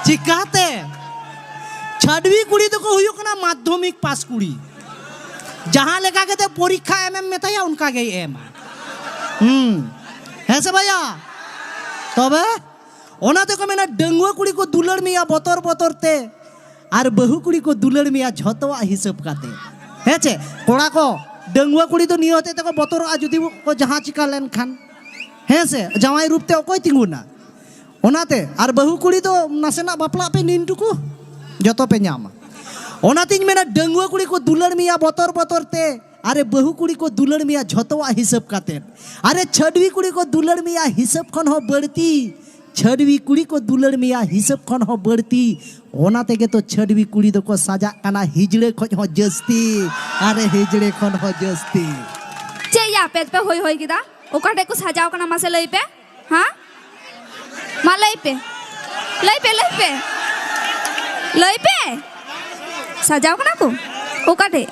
ᱪᱤᱠᱟᱛᱮ? ᱪᱷᱟᱹᱰᱣᱤ ᱠᱩᱲᱤ ᱫᱚᱠᱚ ᱦᱩᱭᱩᱜ ᱠᱟᱱᱟ ᱢᱟᱫᱽᱫᱷᱚᱢᱤᱠ ᱯᱟᱥ ᱠᱩᱲᱤ᱾ ᱡᱟᱦᱟᱸ ᱞᱮᱠᱟ ᱠᱟᱛᱮ ᱯᱚᱨᱤᱠᱠᱷᱟ ᱮᱢᱮᱢ ᱢᱮᱛᱟᱭᱟ, ᱚᱱᱠᱟ ᱜᱮᱭ ᱮᱢᱟ᱾ ᱦᱩᱸ᱾ ᱦᱮᱸ ᱥᱮ ᱵᱷᱟᱭᱟ? ᱛᱚᱵᱮ ᱚᱱᱟ ᱛᱮᱠᱚ ᱢᱮᱱᱟ, ᱰᱟᱺᱜᱩᱣᱟᱹ ᱠᱩᱲᱤ ᱠᱚ ᱫᱩᱞᱟᱹᱲ ᱢᱮᱭᱟ ᱵᱚᱛᱚᱨ ᱵᱚᱛᱚᱨ ᱛᱮ, ᱟᱨ ᱵᱟᱹᱦᱩ ᱠᱩᱲᱤ ᱠᱚ ᱫᱩᱞᱟᱹᱲ ᱢᱮᱭᱟ ᱡᱷᱚᱛᱚᱣᱟᱜ ᱦᱤᱥᱟᱹᱵ ᱠᱟᱛᱮ᱾ ᱦᱮᱸ ᱪᱮ? ᱠᱚᱲᱟ ᱠᱚ, ᱰᱟᱺᱜᱩᱣᱟᱹ ᱠᱩᱲᱤ ᱫᱚ ᱱᱤᱭᱟᱹ ᱦᱚᱛᱮᱡ ᱛᱮᱠᱚ ᱵᱚᱛᱚᱨᱚᱜᱼᱟ, ᱡᱩᱫᱤ ᱠᱚ ᱡᱟᱦᱟᱸ ᱪᱤᱠᱟ ᱞᱮᱱᱠᱷᱟᱱ᱾ ᱦᱮᱸ ᱥᱮ? ᱡᱟᱶᱟᱭ ᱨᱩᱯ ᱛᱮ ᱚᱠᱚᱭ ᱛᱤᱸᱜᱩᱱᱟ? ᱚᱱᱟᱛᱮ, ᱟᱨ ᱵᱟᱹᱦᱩ ᱠᱩᱲᱤ ᱫᱚ ᱱᱟᱥᱮᱱᱟᱜ ᱵᱟᱯᱞᱟᱜ ᱯᱮ, ᱱᱤᱱ ᱴᱩᱠᱩ ᱡᱚᱛᱚ ᱯᱮ ᱧᱟᱢᱟ᱾ ᱚᱱᱟᱛᱤᱧ ᱢᱮᱱᱟ, ᱰᱟᱺᱜᱩᱣᱟᱹ ᱠᱩᱲᱤ ᱠᱚ ᱫᱩᱞᱟᱹᱲ ᱢᱮᱭᱟ ᱵᱚᱛᱚᱨ ᱵᱚᱛᱚᱨ ᱛᱮ, ᱟᱨᱮ ᱵᱟᱹᱦᱩ ᱠᱩᱲᱤ ᱠᱚ ᱫᱩᱞᱟᱹᱲ ᱢᱮᱭᱟ ᱡᱷᱚᱛᱚᱣᱟᱜ ᱦᱤᱥᱟᱹᱵ ᱠᱟᱛᱮ᱾ ᱟᱨᱮ ᱪᱷᱟᱹᱰᱣᱤ ᱠᱩᱲᱤ ᱠᱚ ᱫᱩᱞᱟᱹᱲ ᱢᱮᱭᱟ ᱦᱤᱥᱟᱹᱵ ᱠᱷᱚᱱ ᱦᱚᱸ ᱵᱟᱹᱲᱛᱤ, ᱪᱷᱟᱹᱰᱣᱤ ᱠᱩᱲᱤ ᱠᱚ ᱫᱩᱞᱟᱹᱲ ᱢᱮᱭᱟ ᱦᱤᱥᱟᱹᱵ ᱠᱷᱚᱱ ᱦᱚᱸ ᱵᱟᱹᱲᱛᱤ᱾ ᱚᱱᱟ ᱛᱮᱜᱮ ᱛᱚ ᱪᱷᱟᱹᱰᱣᱤ ᱠᱩᱲᱤ ᱫᱚᱠᱚ ᱥᱟᱡᱟᱜ ᱠᱟᱱᱟ ᱦᱤᱡᱲᱟᱹ ᱠᱷᱚᱱ ᱦᱚᱸ ᱡᱟᱹᱥᱛᱤ, ᱟᱨᱮ ᱦᱤᱡᱲᱟᱹ ᱠᱷᱚᱱ ᱦᱚᱸ ᱡᱟᱹᱥᱛᱤ᱾ ᱪᱮᱫ ᱭᱟ, ᱟᱯᱮ ᱫᱚᱯᱮ ᱦᱳᱭ ᱦᱳᱭ ᱠᱮᱫᱟ? ᱚᱠᱟ ᱴᱷᱮᱡ ᱠᱚ ᱥᱟᱡᱟᱣ ᱠᱟᱱᱟ, ᱢᱟᱥᱮ ᱞᱟᱹᱭ ᱯᱮ᱾ ᱦᱮᱸ? ᱢᱟ ᱞᱟᱹᱭ ᱯᱮ, ᱞᱟᱹᱭ ᱯᱮ, ᱞᱟᱹᱭ ᱯᱮ, ᱞᱟᱹᱭ ᱯᱮ᱾ ᱥᱟᱡᱟᱣ ᱠᱟᱱᱟ ᱠᱚ? ᱚᱠᱟ ᱴᱷᱮᱡ?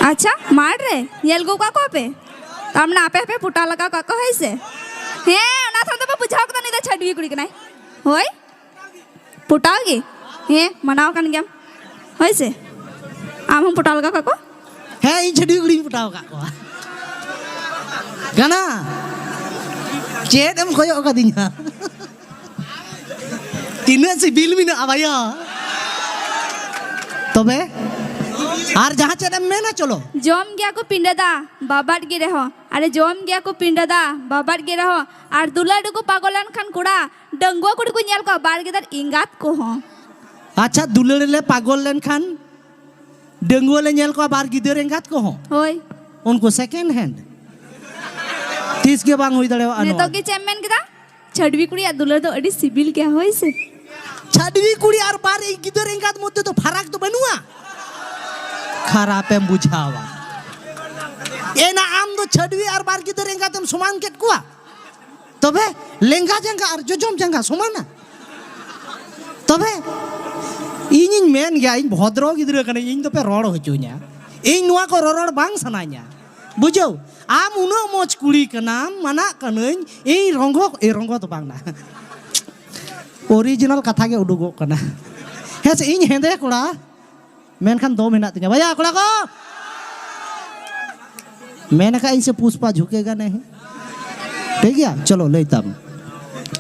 ᱟᱪᱪᱷᱟ, ᱢᱟᱴᱷ ᱨᱮ ᱧᱮᱞ ᱟᱹᱜᱩ ᱠᱟᱜ ᱠᱚᱣᱟ ᱯᱮ? ᱛᱟᱨ ᱢᱟᱱᱮ ᱟᱯᱮ ᱦᱚᱸᱯᱮ ᱯᱚᱴᱟᱣ ᱞᱟᱜᱟᱣ ᱠᱟᱜ ᱠᱚᱣᱟ, ᱦᱳᱭ ᱥᱮ? ᱦᱮᱸ, ᱚᱱᱟ ᱛᱷᱚᱨ ᱫᱚᱯᱮ ᱵᱩᱡᱷᱟᱹᱣ ᱠᱮᱫᱟ, ᱱᱩᱭ ᱫᱚ ᱪᱷᱟᱹᱰᱣᱤ ᱠᱩᱲᱤ ᱠᱟᱱᱟᱭ᱾ ᱦᱳᱭ? ᱯᱚᱴᱟᱣ ᱜᱮ? ᱦᱮᱸ, ᱢᱟᱱᱟᱣ ᱠᱟᱱ ᱜᱮᱭᱟᱢ᱾ ᱦᱳᱭ ᱥᱮ? ᱟᱢ ᱦᱚᱸᱢ ᱯᱚᱴᱟᱣ ᱞᱟᱜᱟᱣ ᱠᱟᱜ ᱠᱚᱣᱟ? ᱦᱮᱸ, ᱤᱧ ᱪᱷᱟᱹᱰᱣᱤ ᱠᱩᱲᱤᱧ ᱯᱚᱴᱟᱣ ᱟᱠᱟᱫ ᱠᱚᱣᱟ᱾ ᱠᱟᱱᱟ? ᱪᱮᱫ ᱮᱢ ᱠᱚᱭᱚᱜ ᱠᱟᱫᱤᱧᱟ? ᱛᱤᱱᱟᱹᱜ ᱥᱤᱵᱤᱞ ᱢᱮᱱᱟᱜᱼᱟ ᱵᱟᱭᱟ᱾ ᱛᱚᱵᱮ ᱟᱨ ᱡᱟᱦᱟᱸ ᱪᱮᱫ ᱮᱢ ᱢᱮᱱᱟ, ᱪᱚᱞᱚ᱾ ᱡᱚᱢ ᱜᱮᱭᱟ ᱠᱚ ᱯᱤᱸᱰᱟᱹ ᱫᱟ, ᱵᱟᱵᱟᱫ ᱜᱮ ᱨᱮᱦᱚᱸ᱾ ᱟᱨᱮ ᱡᱚᱢ ᱜᱮᱭᱟ ᱠᱚ ᱯᱤᱸᱰᱟᱹ ᱫᱟ, ᱵᱟᱵᱟᱫ ᱜᱮ ᱨᱮᱦᱚᱸ᱾ ᱟᱨ ᱫᱩᱞᱟᱹᱲ ᱨᱮᱠᱚ ᱯᱟᱜᱚᱞ ᱞᱮᱱᱠᱷᱟᱱ ᱠᱚᱲᱟ, ᱰᱟᱺᱜᱩᱣᱟᱹ ᱠᱩᱲᱤ ᱠᱚ ᱧᱮᱞ ᱠᱚᱣᱟ ᱵᱟᱨ ᱜᱤᱫᱟᱹᱨ ᱮᱸᱜᱟᱛ ᱠᱚᱦᱚᱸ᱾ ᱟᱪᱪᱷᱟ, ᱫᱩᱞᱟᱹᱲ ᱞᱮ ᱯᱟᱜᱚᱞ ᱞᱮᱱᱠᱷᱟᱱ ᱰᱟᱺᱜᱩᱣᱟᱹ ᱞᱮ ᱧᱮᱞ ᱠᱚᱣᱟ ᱵᱟᱨ ᱜᱤᱫᱟᱹᱨ ᱮᱸᱜᱟᱛ ᱠᱚᱦᱚᱸ᱾ ᱦᱳᱭ᱾ ᱩᱱᱠᱩ ᱥᱮᱠᱮᱱᱰ ᱦᱮᱱᱰ᱾ ᱛᱤᱥ ᱜᱮ ᱵᱟᱝ ᱦᱩᱭ ᱫᱟᱲᱮᱭᱟᱜᱼᱟ ᱱᱚᱣᱟ᱾ ᱱᱤᱛᱚᱜ ᱜᱮ ᱪᱮᱫ ᱮᱢ ᱢᱮᱱ ᱠᱮᱫᱟ? ᱪᱷᱟᱹᱰᱣᱤ ᱠᱩᱲᱤᱭᱟᱜ ᱫᱩᱞᱟᱹᱲ ᱫᱚ ᱟᱹᱰᱤ ᱥᱤᱵᱤᱞ ᱜᱮᱭᱟ, ᱦᱳᱭ ᱥᱮ? ᱪᱷᱟᱹᱰᱣᱤ ᱠᱩᱲᱤ ᱟᱨ ᱵᱟᱨ ᱜᱤᱫᱟᱹᱨ ᱮᱸᱜᱟᱛ ᱢᱚᱫᱽᱫᱷᱮ ᱫᱚ ᱯᱷᱟᱨᱟᱠ ᱫᱚ ᱵᱟᱹᱱᱩᱜᱼᱟ᱾ ᱠᱷᱟᱨᱟᱯᱮᱢ ᱵᱩᱡᱷᱟᱹᱣᱟ᱾ ᱮᱱᱟ ᱟᱢ ᱫᱚ ᱪᱷᱟᱹᱰᱣᱤ ᱟᱨ ᱵᱟᱨ ᱜᱤᱫᱟᱹᱨ ᱮᱸᱜᱟᱛ ᱮᱢ ᱥᱚᱢᱟᱱ ᱠᱮᱫ ᱠᱚᱣᱟ᱾ ᱛᱚᱵᱮ ᱞᱮᱸᱜᱟ ᱡᱟᱸᱜᱟ ᱟᱨ ᱡᱚᱡᱚᱢ ᱡᱟᱸᱜᱟ ᱥᱚᱢᱟᱱᱟ? ᱛᱚᱵᱮ ᱤᱧᱤᱧ ᱢᱮᱱ ᱜᱮᱭᱟ, ᱤᱧ ᱵᱷᱚᱫᱨᱚ ᱜᱤᱫᱽᱨᱟᱹ ᱠᱟᱹᱱᱟᱹᱧ, ᱤᱧ ᱫᱚᱯᱮ ᱨᱚᱲ ᱦᱚᱪᱚᱧᱟ᱾ ᱤᱧ ᱱᱚᱣᱟ ᱠᱚ ᱨᱚᱨᱚᱲ ᱵᱟᱝ ᱥᱟᱱᱟᱧᱟ, ᱵᱩᱡᱷᱟᱹᱣ? ᱟᱢ ᱩᱱᱟᱹᱜ ᱢᱚᱡᱽ ᱠᱩᱲᱤ ᱠᱟᱱᱟᱢ, ᱢᱟᱱᱟᱜ ᱠᱟᱹᱱᱟᱹᱧ, ᱤᱧ ᱨᱚᱸᱜᱚ, ᱮ, ᱨᱚᱸᱜᱚ ᱫᱚ ᱵᱟᱝ ᱱᱟ᱾ ᱚᱨᱤᱡᱤᱱᱟᱞ ᱠᱟᱛᱷᱟ ᱜᱮ ᱩᱰᱩᱠᱚᱜ ᱠᱟᱱᱟ᱾ ᱦᱮᱸ ᱥᱮ, ᱤᱧ ᱦᱮᱸᱫᱮ ᱠᱚᱲᱟ, ᱢᱮᱱᱠᱷᱟᱱ ᱫᱚᱢ ᱦᱮᱱᱟᱜ ᱛᱤᱧᱟ ᱵᱟᱭᱟ ᱠᱚᱲᱟ ᱠᱚ᱾ ᱢᱮᱱ ᱟᱠᱟᱫ ᱤᱧ ᱥᱮ ᱯᱩᱥᱯᱟ ᱡᱷᱩᱠᱮᱜᱟ ᱱᱟᱦᱤ᱾ ᱴᱷᱤᱠ ᱜᱮᱭᱟ, ᱪᱚᱞᱚ ᱞᱟᱹᱭ ᱛᱟᱢ,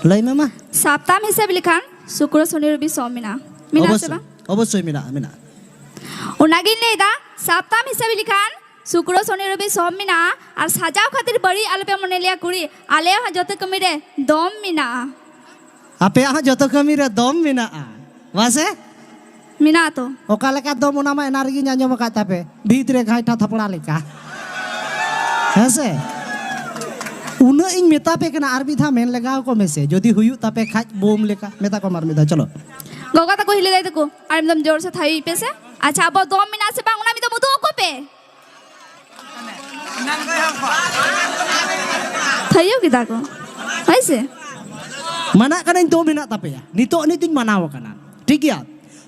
ᱞᱟᱹᱭ ᱢᱮ ᱢᱟ᱾ ᱥᱟᱯᱛᱟᱢ ᱦᱤᱥᱟᱹᱵ ᱞᱮᱠᱷᱟᱱ ᱥᱩᱠᱨᱚ ᱥᱚᱱᱤ ᱨᱚᱵᱤ ᱥᱚᱢ ᱢᱮᱱᱟᱜᱼᱟ, ᱢᱮᱱᱟᱜᱼᱟ ᱥᱮ ᱚᱵᱚᱥᱥᱳᱭ, ᱵᱟᱝ? ᱚᱵᱚᱥᱥᱳᱭ ᱢᱮᱱᱟᱜᱼᱟ, ᱢᱮᱱᱟᱜᱼᱟ᱾ ᱚᱱᱟᱜᱤᱧ ᱞᱟᱹᱭᱫᱟ, ᱥᱟᱯᱛᱟᱢ ᱦᱤᱥᱟᱹᱵ ᱞᱮᱠᱷᱟᱱ ᱥᱩᱠᱨᱚ ᱥᱚᱱᱤ ᱨᱚᱵᱤ ᱥᱚᱢ ᱢᱮᱱᱟᱜᱼᱟ, ᱟᱨ ᱥᱟᱡᱟᱣ ᱠᱷᱟᱹᱛᱤᱨ ᱵᱟᱹᱲᱤᱡ ᱟᱞᱚᱯᱮ ᱢᱚᱱᱮ ᱞᱮᱭᱟ ᱠᱩᱲᱤ, ᱟᱞᱮᱭᱟᱜ ᱦᱚᱸ ᱡᱚᱛᱚ ᱠᱟᱹᱢᱤ ᱨᱮ ᱫᱚᱢ ᱢᱮᱱᱟᱜᱼᱟ᱾ ᱟᱯᱮᱭᱟᱜ ᱦᱚᱸ ᱡᱚᱛᱚ ᱠᱟᱹᱢᱤ ᱨᱮ ᱫᱚᱢ ᱢᱮᱱᱟᱜᱼᱟ, ᱵᱟᱥᱮ? ᱢᱮᱱᱟᱜᱼᱟ ᱛᱚ᱾ ᱚᱠᱟ ᱞᱮᱠᱟ ᱫᱚᱢ, ᱚᱱᱟ ᱢᱟ ᱮᱱᱟ ᱨᱮᱜᱤᱧ ᱟᱸᱡᱚᱢ ᱟᱠᱟᱫ ᱛᱟᱯᱮ, ᱵᱷᱤᱛ ᱨᱮ ᱜᱷᱟᱭᱴᱟ ᱛᱷᱟᱯᱲᱟ ᱞᱮᱠᱟ᱾ ᱦᱮᱸ ᱥᱮ? ᱩᱱᱟᱹᱜ ᱤᱧ ᱢᱮᱛᱟ ᱯᱮ ᱠᱟᱱᱟ, ᱟᱨ ᱢᱤᱫ ᱫᱷᱟᱣ ᱢᱮᱱ ᱞᱮᱜᱟᱣ ᱠᱚ ᱢᱮᱥᱮ, ᱡᱩᱫᱤ ᱦᱩᱭᱩᱜ ᱛᱟᱯᱮ ᱠᱷᱟᱡ ᱵᱳᱢ ᱞᱮᱠᱟ᱾ ᱢᱮᱛᱟ ᱠᱚᱢ ᱟᱨ ᱢᱤᱫ ᱫᱷᱟᱣ, ᱪᱚᱞᱚ᱾ ᱜᱚᱜᱚ ᱛᱟᱠᱚ, ᱦᱤᱞᱤ ᱫᱟᱹᱭ ᱛᱟᱠᱚ, ᱟᱨ ᱮᱠᱫᱚᱢ ᱡᱳᱨ ᱥᱮ ᱛᱷᱟᱭᱚᱭ ᱯᱮ ᱥᱮ᱾ ᱟᱪᱪᱷᱟ, ᱟᱵᱚ ᱫᱚᱢ ᱢᱮᱱᱟᱜᱼᱟ ᱥᱮ ᱵᱟᱝ, ᱚᱱᱟ ᱢᱤᱫ ᱫᱚᱢ ᱩᱫᱩᱜ ᱟᱠᱚ ᱯᱮ᱾ ᱛᱷᱟᱭᱚ ᱠᱮᱫᱟ ᱠᱚ, ᱦᱳᱭ ᱥᱮ? ᱢᱟᱱᱟᱜ ᱠᱟᱹᱱᱟᱹᱧ, ᱫᱚᱢ ᱢᱮᱱᱟᱜ ᱛᱟᱯᱮᱭᱟ, ᱱᱤᱛᱚᱜ ᱟᱹᱱᱤᱡ ᱫᱚᱧ ᱢᱟᱱᱟᱣ ᱟᱠᱟᱱᱟ᱾ ᱴᱷᱤᱠ ᱜᱮᱭᱟ,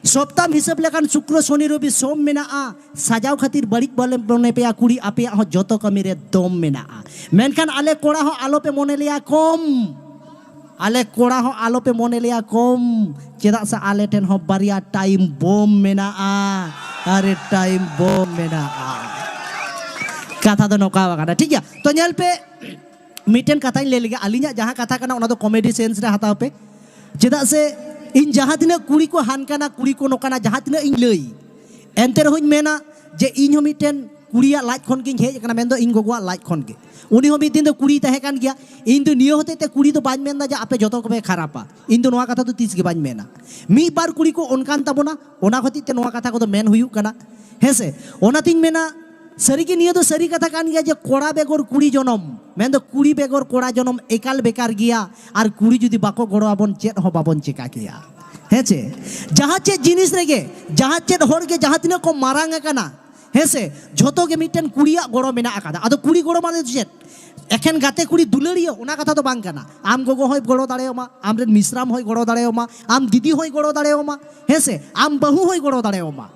ᱥᱚᱯᱛᱟᱢ ᱦᱤᱥᱟᱹᱵ ᱞᱮᱠᱷᱟᱱ ᱥᱩᱠᱨᱚ ᱥᱚᱱᱤ ᱨᱚᱵᱤ ᱥᱳᱢ ᱢᱮᱱᱟᱜᱼᱟ᱾ ᱥᱟᱡᱟᱣ ᱠᱷᱟᱹᱛᱤᱨ ᱵᱟᱹᱲᱤᱡ ᱵᱟᱞᱮ ᱢᱚᱱᱮ ᱯᱮᱭᱟ ᱠᱩᱲᱤ, ᱟᱯᱮᱭᱟᱜ ᱦᱚᱸ ᱡᱚᱛᱚ ᱠᱟᱹᱢᱤ ᱨᱮ ᱫᱚᱢ ᱢᱮᱱᱟᱜᱼᱟ᱾ ᱢᱮᱱᱠᱷᱟᱱ ᱟᱞᱮ ᱠᱚᱲᱟ ᱦᱚᱸ ᱟᱞᱚᱯᱮ ᱢᱚᱱᱮ ᱞᱮᱭᱟ ᱠᱚᱢ, ᱟᱞᱮ ᱠᱚᱲᱟ ᱦᱚᱸ ᱟᱞᱚᱯᱮ ᱢᱚᱱᱮ ᱞᱮᱭᱟ ᱠᱚᱢ, ᱪᱮᱫᱟᱜ ᱥᱮ ᱟᱞᱮ ᱴᱷᱮᱱ ᱦᱚᱸ ᱵᱟᱨᱭᱟ ᱴᱟᱭᱤᱢ ᱵᱳᱢ ᱢᱮᱱᱟᱜᱼᱟ᱾ ᱟᱨᱮ, ᱴᱟᱭᱤᱢ ᱵᱳᱢ ᱢᱮᱱᱟᱜᱼᱟ᱾ ᱠᱟᱛᱷᱟ ᱫᱚ ᱱᱚᱝᱠᱟ ᱟᱠᱟᱱᱟ, ᱴᱷᱤᱠ ᱜᱮᱭᱟ? ᱛᱚ ᱧᱮᱞ ᱯᱮ, ᱢᱤᱫᱴᱮᱱ ᱠᱟᱛᱷᱟᱧ ᱞᱟᱹᱭ ᱞᱮᱜᱮ, ᱟᱹᱞᱤᱧᱟᱜ ᱡᱟᱦᱟᱸ ᱠᱟᱛᱷᱟ ᱠᱟᱱᱟ ᱚᱱᱟ ᱫᱚ ᱠᱚᱢᱮᱰᱤ ᱥᱮᱱᱥ ᱨᱮ ᱦᱟᱛᱟᱣ ᱯᱮ᱾ ᱪᱮᱫᱟᱜ ᱥᱮ ᱤᱧ ᱡᱟᱦᱟᱸ ᱛᱤᱱᱟᱹᱜ ᱠᱩᱲᱤ ᱠᱚ ᱦᱟᱱᱠᱟᱱᱟ, ᱠᱩᱲᱤ ᱠᱚ ᱱᱚᱝᱠᱟᱱᱟ, ᱡᱟᱦᱟᱸ ᱛᱤᱱᱟᱹᱜ ᱤᱧ ᱞᱟᱹᱭ, ᱮᱱᱛᱮ ᱨᱮᱦᱚᱸᱧ ᱢᱮᱱᱟ ᱡᱮ ᱤᱧ ᱦᱚᱸ ᱢᱤᱫᱴᱮᱱ ᱠᱩᱲᱤᱭᱟᱜ ᱞᱟᱡ ᱠᱷᱚᱱ ᱜᱤᱧ ᱦᱮᱡ ᱟᱠᱟᱱᱟ, ᱢᱮᱱᱫᱚ ᱤᱧ ᱜᱚᱜᱚᱣᱟᱜ ᱞᱟᱡ ᱠᱷᱚᱱ ᱜᱮ᱾ ᱩᱱᱤ ᱦᱚᱸ ᱢᱤᱫ ᱫᱤᱱ ᱫᱚ ᱠᱩᱲᱤᱭ ᱛᱟᱦᱮᱸ ᱠᱟᱱ ᱜᱮᱭᱟ᱾ ᱤᱧ ᱫᱚ ᱱᱤᱭᱟᱹ ᱦᱚᱛᱮᱡ ᱛᱮ ᱠᱩᱲᱤ ᱫᱚ ᱵᱟᱹᱧ ᱢᱮᱱᱫᱟ ᱡᱮ ᱟᱯᱮ ᱡᱚᱛᱚ ᱠᱚᱯᱮ ᱠᱷᱟᱨᱟᱯᱟ, ᱤᱧ ᱫᱚ ᱱᱚᱣᱟ ᱠᱟᱛᱷᱟ ᱫᱚ ᱛᱤᱥ ᱜᱮ ᱵᱟᱹᱧ ᱢᱮᱱᱟ᱾ ᱢᱤᱫ ᱵᱟᱨ ᱠᱩᱲᱤ ᱠᱚ ᱚᱱᱠᱟᱱ ᱛᱟᱵᱚᱱᱟ, ᱚᱱᱟ ᱠᱷᱟᱹᱛᱤᱨ ᱛᱮ ᱱᱚᱣᱟ ᱠᱟᱛᱷᱟ ᱠᱚᱫᱚ ᱢᱮᱱ ᱦᱩᱭᱩᱜ ᱠᱟᱱᱟ, ᱦᱮᱸ ᱥᱮ? ᱚᱱᱟᱛᱤᱧ ᱢᱮᱱᱟ, ᱥᱟᱹᱨᱤᱜᱮ ᱱᱤᱭᱟᱹ ᱫᱚ ᱥᱟᱹᱨᱤ ᱠᱟᱛᱷᱟ ᱠᱟᱱ ᱜᱮᱭᱟ ᱡᱮ ᱠᱚᱲᱟ ᱵᱮᱜᱚᱨ ᱠᱩᱲᱤ ᱡᱚᱱᱚᱢ, ᱢᱮᱱᱫᱚ ᱠᱩᱲᱤ ᱵᱮᱜᱚᱨ ᱠᱚᱲᱟ ᱡᱚᱱᱚᱢ ᱮᱠᱟᱞ ᱵᱮᱠᱟᱨ ᱜᱮᱭᱟ᱾ ᱟᱨ ᱠᱩᱲᱤ ᱡᱩᱫᱤ ᱵᱟᱠᱚ ᱜᱚᱲᱚ ᱟᱵᱚᱱ, ᱪᱮᱫ ᱦᱚᱸ ᱵᱟᱵᱚᱱ ᱪᱮᱠᱟ ᱠᱮᱭᱟ, ᱦᱮᱸ ᱪᱮ? ᱡᱟᱦᱟᱸ ᱪᱮᱫ ᱡᱤᱱᱤᱥ ᱨᱮᱜᱮ, ᱡᱟᱦᱟᱸ ᱪᱮᱫ ᱦᱚᱲ ᱜᱮ ᱡᱟᱦᱟᱸ ᱛᱤᱱᱟᱹᱜ ᱠᱚ ᱢᱟᱨᱟᱝ ᱟᱠᱟᱱᱟ, ᱦᱮᱸ ᱥᱮ, ᱡᱷᱚᱛᱚ ᱜᱮ ᱢᱤᱫᱴᱮᱱ ᱠᱩᱲᱤᱭᱟᱜ ᱜᱚᱲᱚ ᱢᱮᱱᱟᱜ ᱟᱠᱟᱫᱟ᱾ ᱟᱫᱚ ᱠᱩᱲᱤ ᱜᱚᱲᱚ ᱢᱟᱱᱮ ᱫᱚ ᱪᱮᱫ? ᱮᱠᱷᱮᱱ ᱜᱟᱛᱮ ᱠᱩᱲᱤ ᱫᱩᱞᱟᱹᱲᱤᱭᱟᱹ, ᱚᱱᱟ ᱠᱟᱛᱷᱟ ᱫᱚ ᱵᱟᱝ ᱠᱟᱱᱟ᱾ ᱟᱢ ᱜᱚᱜᱚ ᱦᱚᱸᱭ ᱜᱚᱲᱚ ᱫᱟᱲᱮᱭᱟᱢᱟ, ᱟᱢ ᱨᱮᱱ ᱢᱤᱥᱨᱟᱢ ᱦᱚᱸᱭ ᱜᱚᱲᱚ ᱫᱟᱲᱮᱭᱟᱢᱟ, ᱟᱢ ᱫᱤᱫᱤ ᱦᱚᱸᱭ ᱜᱚᱲᱚ ᱫᱟᱲᱮᱭᱟᱢᱟ, ᱦᱮᱸ ᱥᱮ, ᱟᱢ ᱵᱟᱹᱦᱩ ᱦᱚᱸᱭ ᱜᱚᱲᱚ ᱫᱟᱲᱮᱭᱟᱢᱟ᱾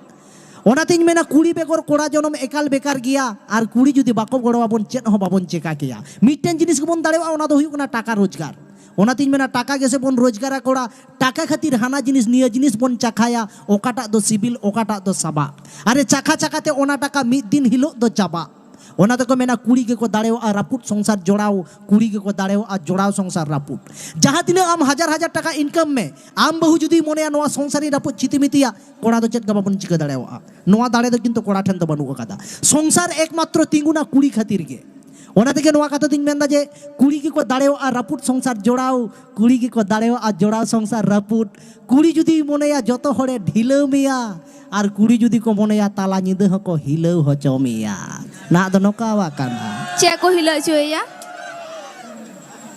ᱚᱱᱟᱛᱤᱧ ᱢᱮᱱᱟ, ᱠᱩᱲᱤ ᱵᱮᱜᱚᱨ ᱠᱚᱲᱟ ᱡᱚᱱᱚᱢ ᱮᱠᱟᱞ ᱵᱮᱠᱟᱨ ᱜᱮᱭᱟ, ᱟᱨ ᱠᱩᱲᱤ ᱡᱩᱫᱤ ᱵᱟᱠᱚ ᱜᱚᱲᱚ ᱟᱵᱚᱱ, ᱪᱮᱫ ᱦᱚᱸ ᱵᱟᱵᱚᱱ ᱪᱮᱠᱟ ᱠᱮᱭᱟ᱾ ᱢᱤᱫᱴᱮᱱ ᱡᱤᱱᱤᱥ ᱜᱮᱵᱚᱱ ᱫᱟᱲᱮᱭᱟᱜᱼᱟ, ᱚᱱᱟ ᱫᱚ ᱦᱩᱭᱩᱜ ᱠᱟᱱᱟ ᱴᱟᱠᱟ ᱨᱳᱡᱽᱜᱟᱨ᱾ ᱚᱱᱟᱛᱤᱧ ᱢᱮᱱᱟ, ᱴᱟᱠᱟ ᱜᱮᱥᱮ ᱵᱚᱱ ᱨᱳᱡᱽᱜᱟᱨᱟ ᱠᱚᱲᱟ, ᱴᱟᱠᱟ ᱠᱷᱟᱹᱛᱤᱨ ᱦᱟᱱᱟ ᱡᱤᱱᱤᱥ ᱱᱤᱭᱟᱹ ᱡᱤᱱᱤᱥ ᱵᱚᱱ ᱪᱟᱠᱷᱟᱭᱟ, ᱚᱠᱟᱴᱟᱜ ᱫᱚ ᱥᱤᱵᱤᱞ, ᱚᱠᱟᱴᱟᱜ ᱫᱚ ᱥᱟᱵᱟᱜ᱾ ᱟᱨᱮ ᱪᱟᱠᱷᱟ ᱪᱟᱠᱷᱟ ᱛᱮ ᱚᱱᱟ ᱴᱟᱠᱟ ᱢᱤᱫ ᱫᱤᱱ ᱦᱤᱞᱳᱜ ᱫᱚ ᱪᱟᱵᱟᱜ᱾ ᱚᱱᱟ ᱛᱮᱠᱚ ᱢᱮᱱᱟ, ᱠᱩᱲᱤ ᱜᱮᱠᱚ ᱫᱟᱲᱮᱭᱟᱜᱼᱟ ᱨᱟᱹᱯᱩᱫ ᱥᱚᱝᱥᱟᱨ ᱡᱚᱲᱟᱣ, ᱠᱩᱲᱤ ᱜᱮᱠᱚ ᱫᱟᱲᱮᱭᱟᱜᱼᱟ ᱡᱚᱲᱟᱣ ᱥᱚᱝᱥᱟᱨ ᱨᱟᱹᱯᱩᱫ᱾ ᱡᱟᱦᱟᱸ ᱛᱤᱱᱟᱹᱜ ᱟᱢ ᱦᱟᱡᱟᱨ ᱦᱟᱡᱟᱨ ᱴᱟᱠᱟ ᱤᱱᱠᱟᱢ ᱢᱮ, ᱟᱢ ᱵᱟᱹᱦᱩ ᱡᱩᱫᱤ ᱢᱚᱱᱮᱭᱟ ᱱᱚᱣᱟ ᱥᱚᱝᱥᱟᱨᱤᱧ ᱨᱟᱹᱯᱩᱫ ᱪᱤᱛᱤᱢᱤᱛᱤᱭᱟ, ᱠᱚᱲᱟ ᱫᱚ ᱪᱮᱫ ᱜᱮ ᱵᱟᱵᱚᱱ ᱪᱤᱠᱟᱹ ᱫᱟᱲᱮᱭᱟᱜᱼᱟ᱾ ᱱᱚᱣᱟ ᱫᱟᱲᱮ ᱫᱚ ᱠᱤᱱᱛᱩ ᱠᱚᱲᱟ ᱴᱷᱮᱱ ᱫᱚ ᱵᱟᱹᱱᱩᱜ ᱟᱠᱟᱫᱟ᱾ ᱥᱚᱝᱥᱟᱨ ᱮᱠᱢᱟᱛᱨᱚ ᱛᱤᱸᱜᱩᱱᱟ ᱠᱩᱲᱤ ᱠᱷᱟᱹᱛᱤᱨ ᱜᱮ᱾ ᱚᱱᱟ ᱛᱮᱜᱮ ᱱᱚᱣᱟ ᱠᱟᱛᱷᱟ ᱫᱚᱧ ᱢᱮᱱᱫᱟ ᱡᱮ, ᱠᱩᱲᱤ ᱜᱮᱠᱚ ᱫᱟᱲᱮᱭᱟᱜᱼᱟ ᱨᱟᱹᱯᱩᱫ ᱥᱚᱝᱥᱟᱨ ᱡᱚᱲᱟᱣ, ᱠᱩᱲᱤ ᱜᱮᱠᱚ ᱫᱟᱲᱮᱭᱟᱜᱼᱟ ᱡᱚᱲᱟᱣ ᱥᱚᱝᱥᱟᱨ ᱨᱟᱹᱯᱩᱫ᱾ ᱠᱩᱲᱤ ᱡᱩᱫᱤᱭ ᱢᱚᱱᱮᱭᱟ ᱡᱚᱛᱚ ᱦᱚᱲᱮ ᱰᱷᱤᱞᱟᱹᱣ ᱢᱮᱭᱟ, ᱟᱨ ᱠᱩᱲᱤ ᱡᱩᱫᱤ ᱠᱚ ᱢᱚᱱᱮᱭᱟ ᱛᱟᱞᱟ ᱧᱤᱫᱟᱹ ᱦᱚᱸᱠᱚ ᱦᱤᱞᱟᱹᱣ ᱦᱚᱪᱚ ᱢᱮᱭᱟ᱾ ᱱᱟᱦᱟᱜ ᱫᱚ ᱱᱚᱝᱠᱟ ᱟᱠᱟᱱᱟ᱾ ᱪᱮᱫ ᱠᱚ ᱦᱤᱞᱟᱹᱣ ᱦᱚᱪᱚᱭᱮᱭᱟ?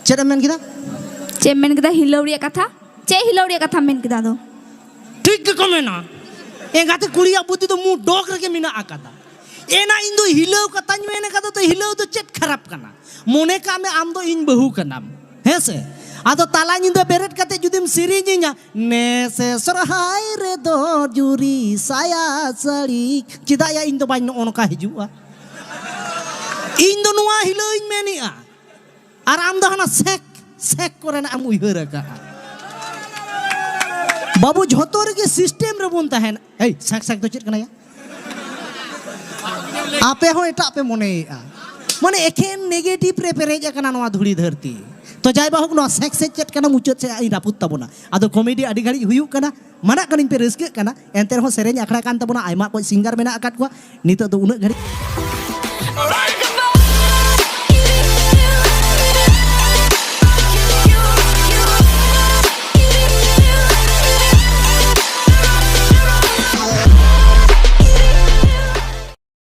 ᱪᱮᱫ ᱮᱢ ᱢᱮᱱ ᱠᱮᱫᱟ? ᱪᱮᱫ ᱮᱢ ᱢᱮᱱ ᱠᱮᱫᱟ ᱦᱤᱞᱟᱹᱣ ᱨᱮᱭᱟᱜ ᱠᱟᱛᱷᱟ? ᱪᱮᱫ ᱦᱤᱞᱟᱹᱣ ᱨᱮᱭᱟᱜ ᱠᱟᱛᱷᱟᱢ ᱢᱮᱱ ᱠᱮᱫᱟ ᱟᱫᱚ? ᱴᱷᱤᱠ ᱜᱮᱠᱚ ᱢᱮᱱᱟ, ᱮᱸᱜᱟᱛᱮ ᱠᱩᱲᱤᱭᱟᱜ ᱵᱩᱫᱽᱫᱷᱤ ᱫᱚ ᱢᱩ ᱰᱚᱜᱽ ᱨᱮᱜᱮ ᱢᱮᱱᱟᱜ ᱟᱠᱟᱫᱟ᱾ ᱮᱱᱟ ᱤᱧ ᱫᱚ ᱦᱤᱞᱟᱹᱣ ᱠᱟᱛᱷᱟᱧ ᱢᱮᱱ ᱟᱠᱟᱫᱟ, ᱛᱚ ᱦᱤᱞᱟᱹᱣ ᱫᱚ ᱪᱮᱫ ᱠᱷᱟᱨᱟᱯ ᱠᱟᱱᱟ? ᱢᱚᱱᱮ ᱠᱟᱜ ᱢᱮ ᱟᱢ ᱫᱚ ᱤᱧ ᱵᱟᱹᱦᱩ ᱠᱟᱱᱟᱢ, ᱦᱮᱸ ᱥᱮ? ᱟᱫᱚ ᱛᱟᱞᱟ ᱧᱤᱫᱟᱹ ᱵᱮᱨᱮᱫ ᱠᱟᱛᱮ ᱡᱩᱫᱤᱢ ᱥᱮᱨᱮᱧᱤᱧᱟ, ᱱᱮᱥᱮ ᱥᱚᱨᱦᱟᱭ ᱨᱮᱫᱚ ᱡᱩᱨᱤ ᱥᱟᱭᱟ ᱥᱟᱹᱲᱤ, ᱪᱮᱫᱟᱜ ᱭᱟ ᱤᱧ ᱫᱚ ᱵᱟᱹᱧ ᱱᱚᱜᱼᱚ ᱱᱚᱝᱠᱟ ᱦᱤᱡᱩᱜᱼᱟ? ᱤᱧ ᱫᱚ ᱱᱚᱣᱟ ᱦᱤᱞᱟᱹᱣ ᱤᱧ ᱢᱮᱱᱮᱜᱼᱟ, ᱟᱨ ᱟᱢ ᱫᱚ ᱦᱟᱱᱟ ᱥᱮᱠ ᱥᱮᱠ ᱠᱚᱨᱮᱱᱟᱜ ᱮᱢ ᱩᱭᱦᱟᱹᱨ ᱟᱠᱟᱜᱼᱟ᱾ ᱵᱟᱹᱵᱩ, ᱡᱷᱚᱛᱚ ᱨᱮᱜᱮ ᱥᱤᱥᱴᱮᱢ ᱨᱮᱵᱚᱱ ᱛᱟᱦᱮᱱᱟ᱾ ᱮᱭ, ᱥᱮᱠ ᱥᱮᱠ ᱫᱚ ᱪᱮᱫ ᱠᱟᱱᱟ ᱭᱟ? ᱟᱯᱮ ᱦᱚᱸ ᱮᱴᱟᱜ ᱯᱮ ᱢᱚᱱᱮᱭᱮᱜᱼᱟ, ᱢᱟᱱᱮ ᱮᱠᱷᱮᱱ ᱱᱮᱜᱮᱴᱤᱵᱷ ᱨᱮ ᱯᱮᱨᱮᱡ ᱟᱠᱟᱱᱟ ᱱᱚᱣᱟ ᱫᱷᱩᱲᱤ ᱫᱷᱟᱹᱨᱛᱤ᱾ ᱛᱚ ᱡᱟᱭ ᱵᱟ ᱦᱳᱠ, ᱱᱚᱣᱟ ᱥᱮᱠ ᱥᱮᱠ ᱪᱮᱫ ᱠᱟᱱᱟ ᱢᱩᱪᱟᱹᱫ ᱥᱮᱫ ᱤᱧ ᱨᱟᱹᱯᱩᱫ ᱛᱟᱵᱚᱱᱟ᱾ ᱟᱫᱚ ᱠᱚᱢᱮᱰᱤ ᱟᱹᱰᱤ ᱜᱷᱟᱹᱲᱤᱡ ᱦᱩᱭᱩᱜ ᱠᱟᱱᱟ, ᱢᱟᱱᱟᱜ ᱠᱟᱹᱱᱟᱹᱧ ᱯᱮ ᱨᱟᱹᱥᱠᱟᱹᱜ ᱠᱟᱱᱟ, ᱮᱱᱛᱮ ᱨᱮᱦᱚᱸ ᱥᱮᱨᱮᱧ ᱟᱠᱷᱲᱟ ᱠᱟᱱ ᱛᱟᱵᱚᱱᱟ, ᱟᱭᱢᱟ ᱠᱚᱡ ᱥᱤᱝᱜᱟᱨ ᱢᱮᱱᱟᱜ ᱟᱠᱟᱫ ᱠᱚᱣᱟ᱾ ᱱᱤᱛᱚᱜ ᱫᱚ ᱩᱱᱟᱹᱜ ᱜᱷᱟᱹᱲᱤᱡ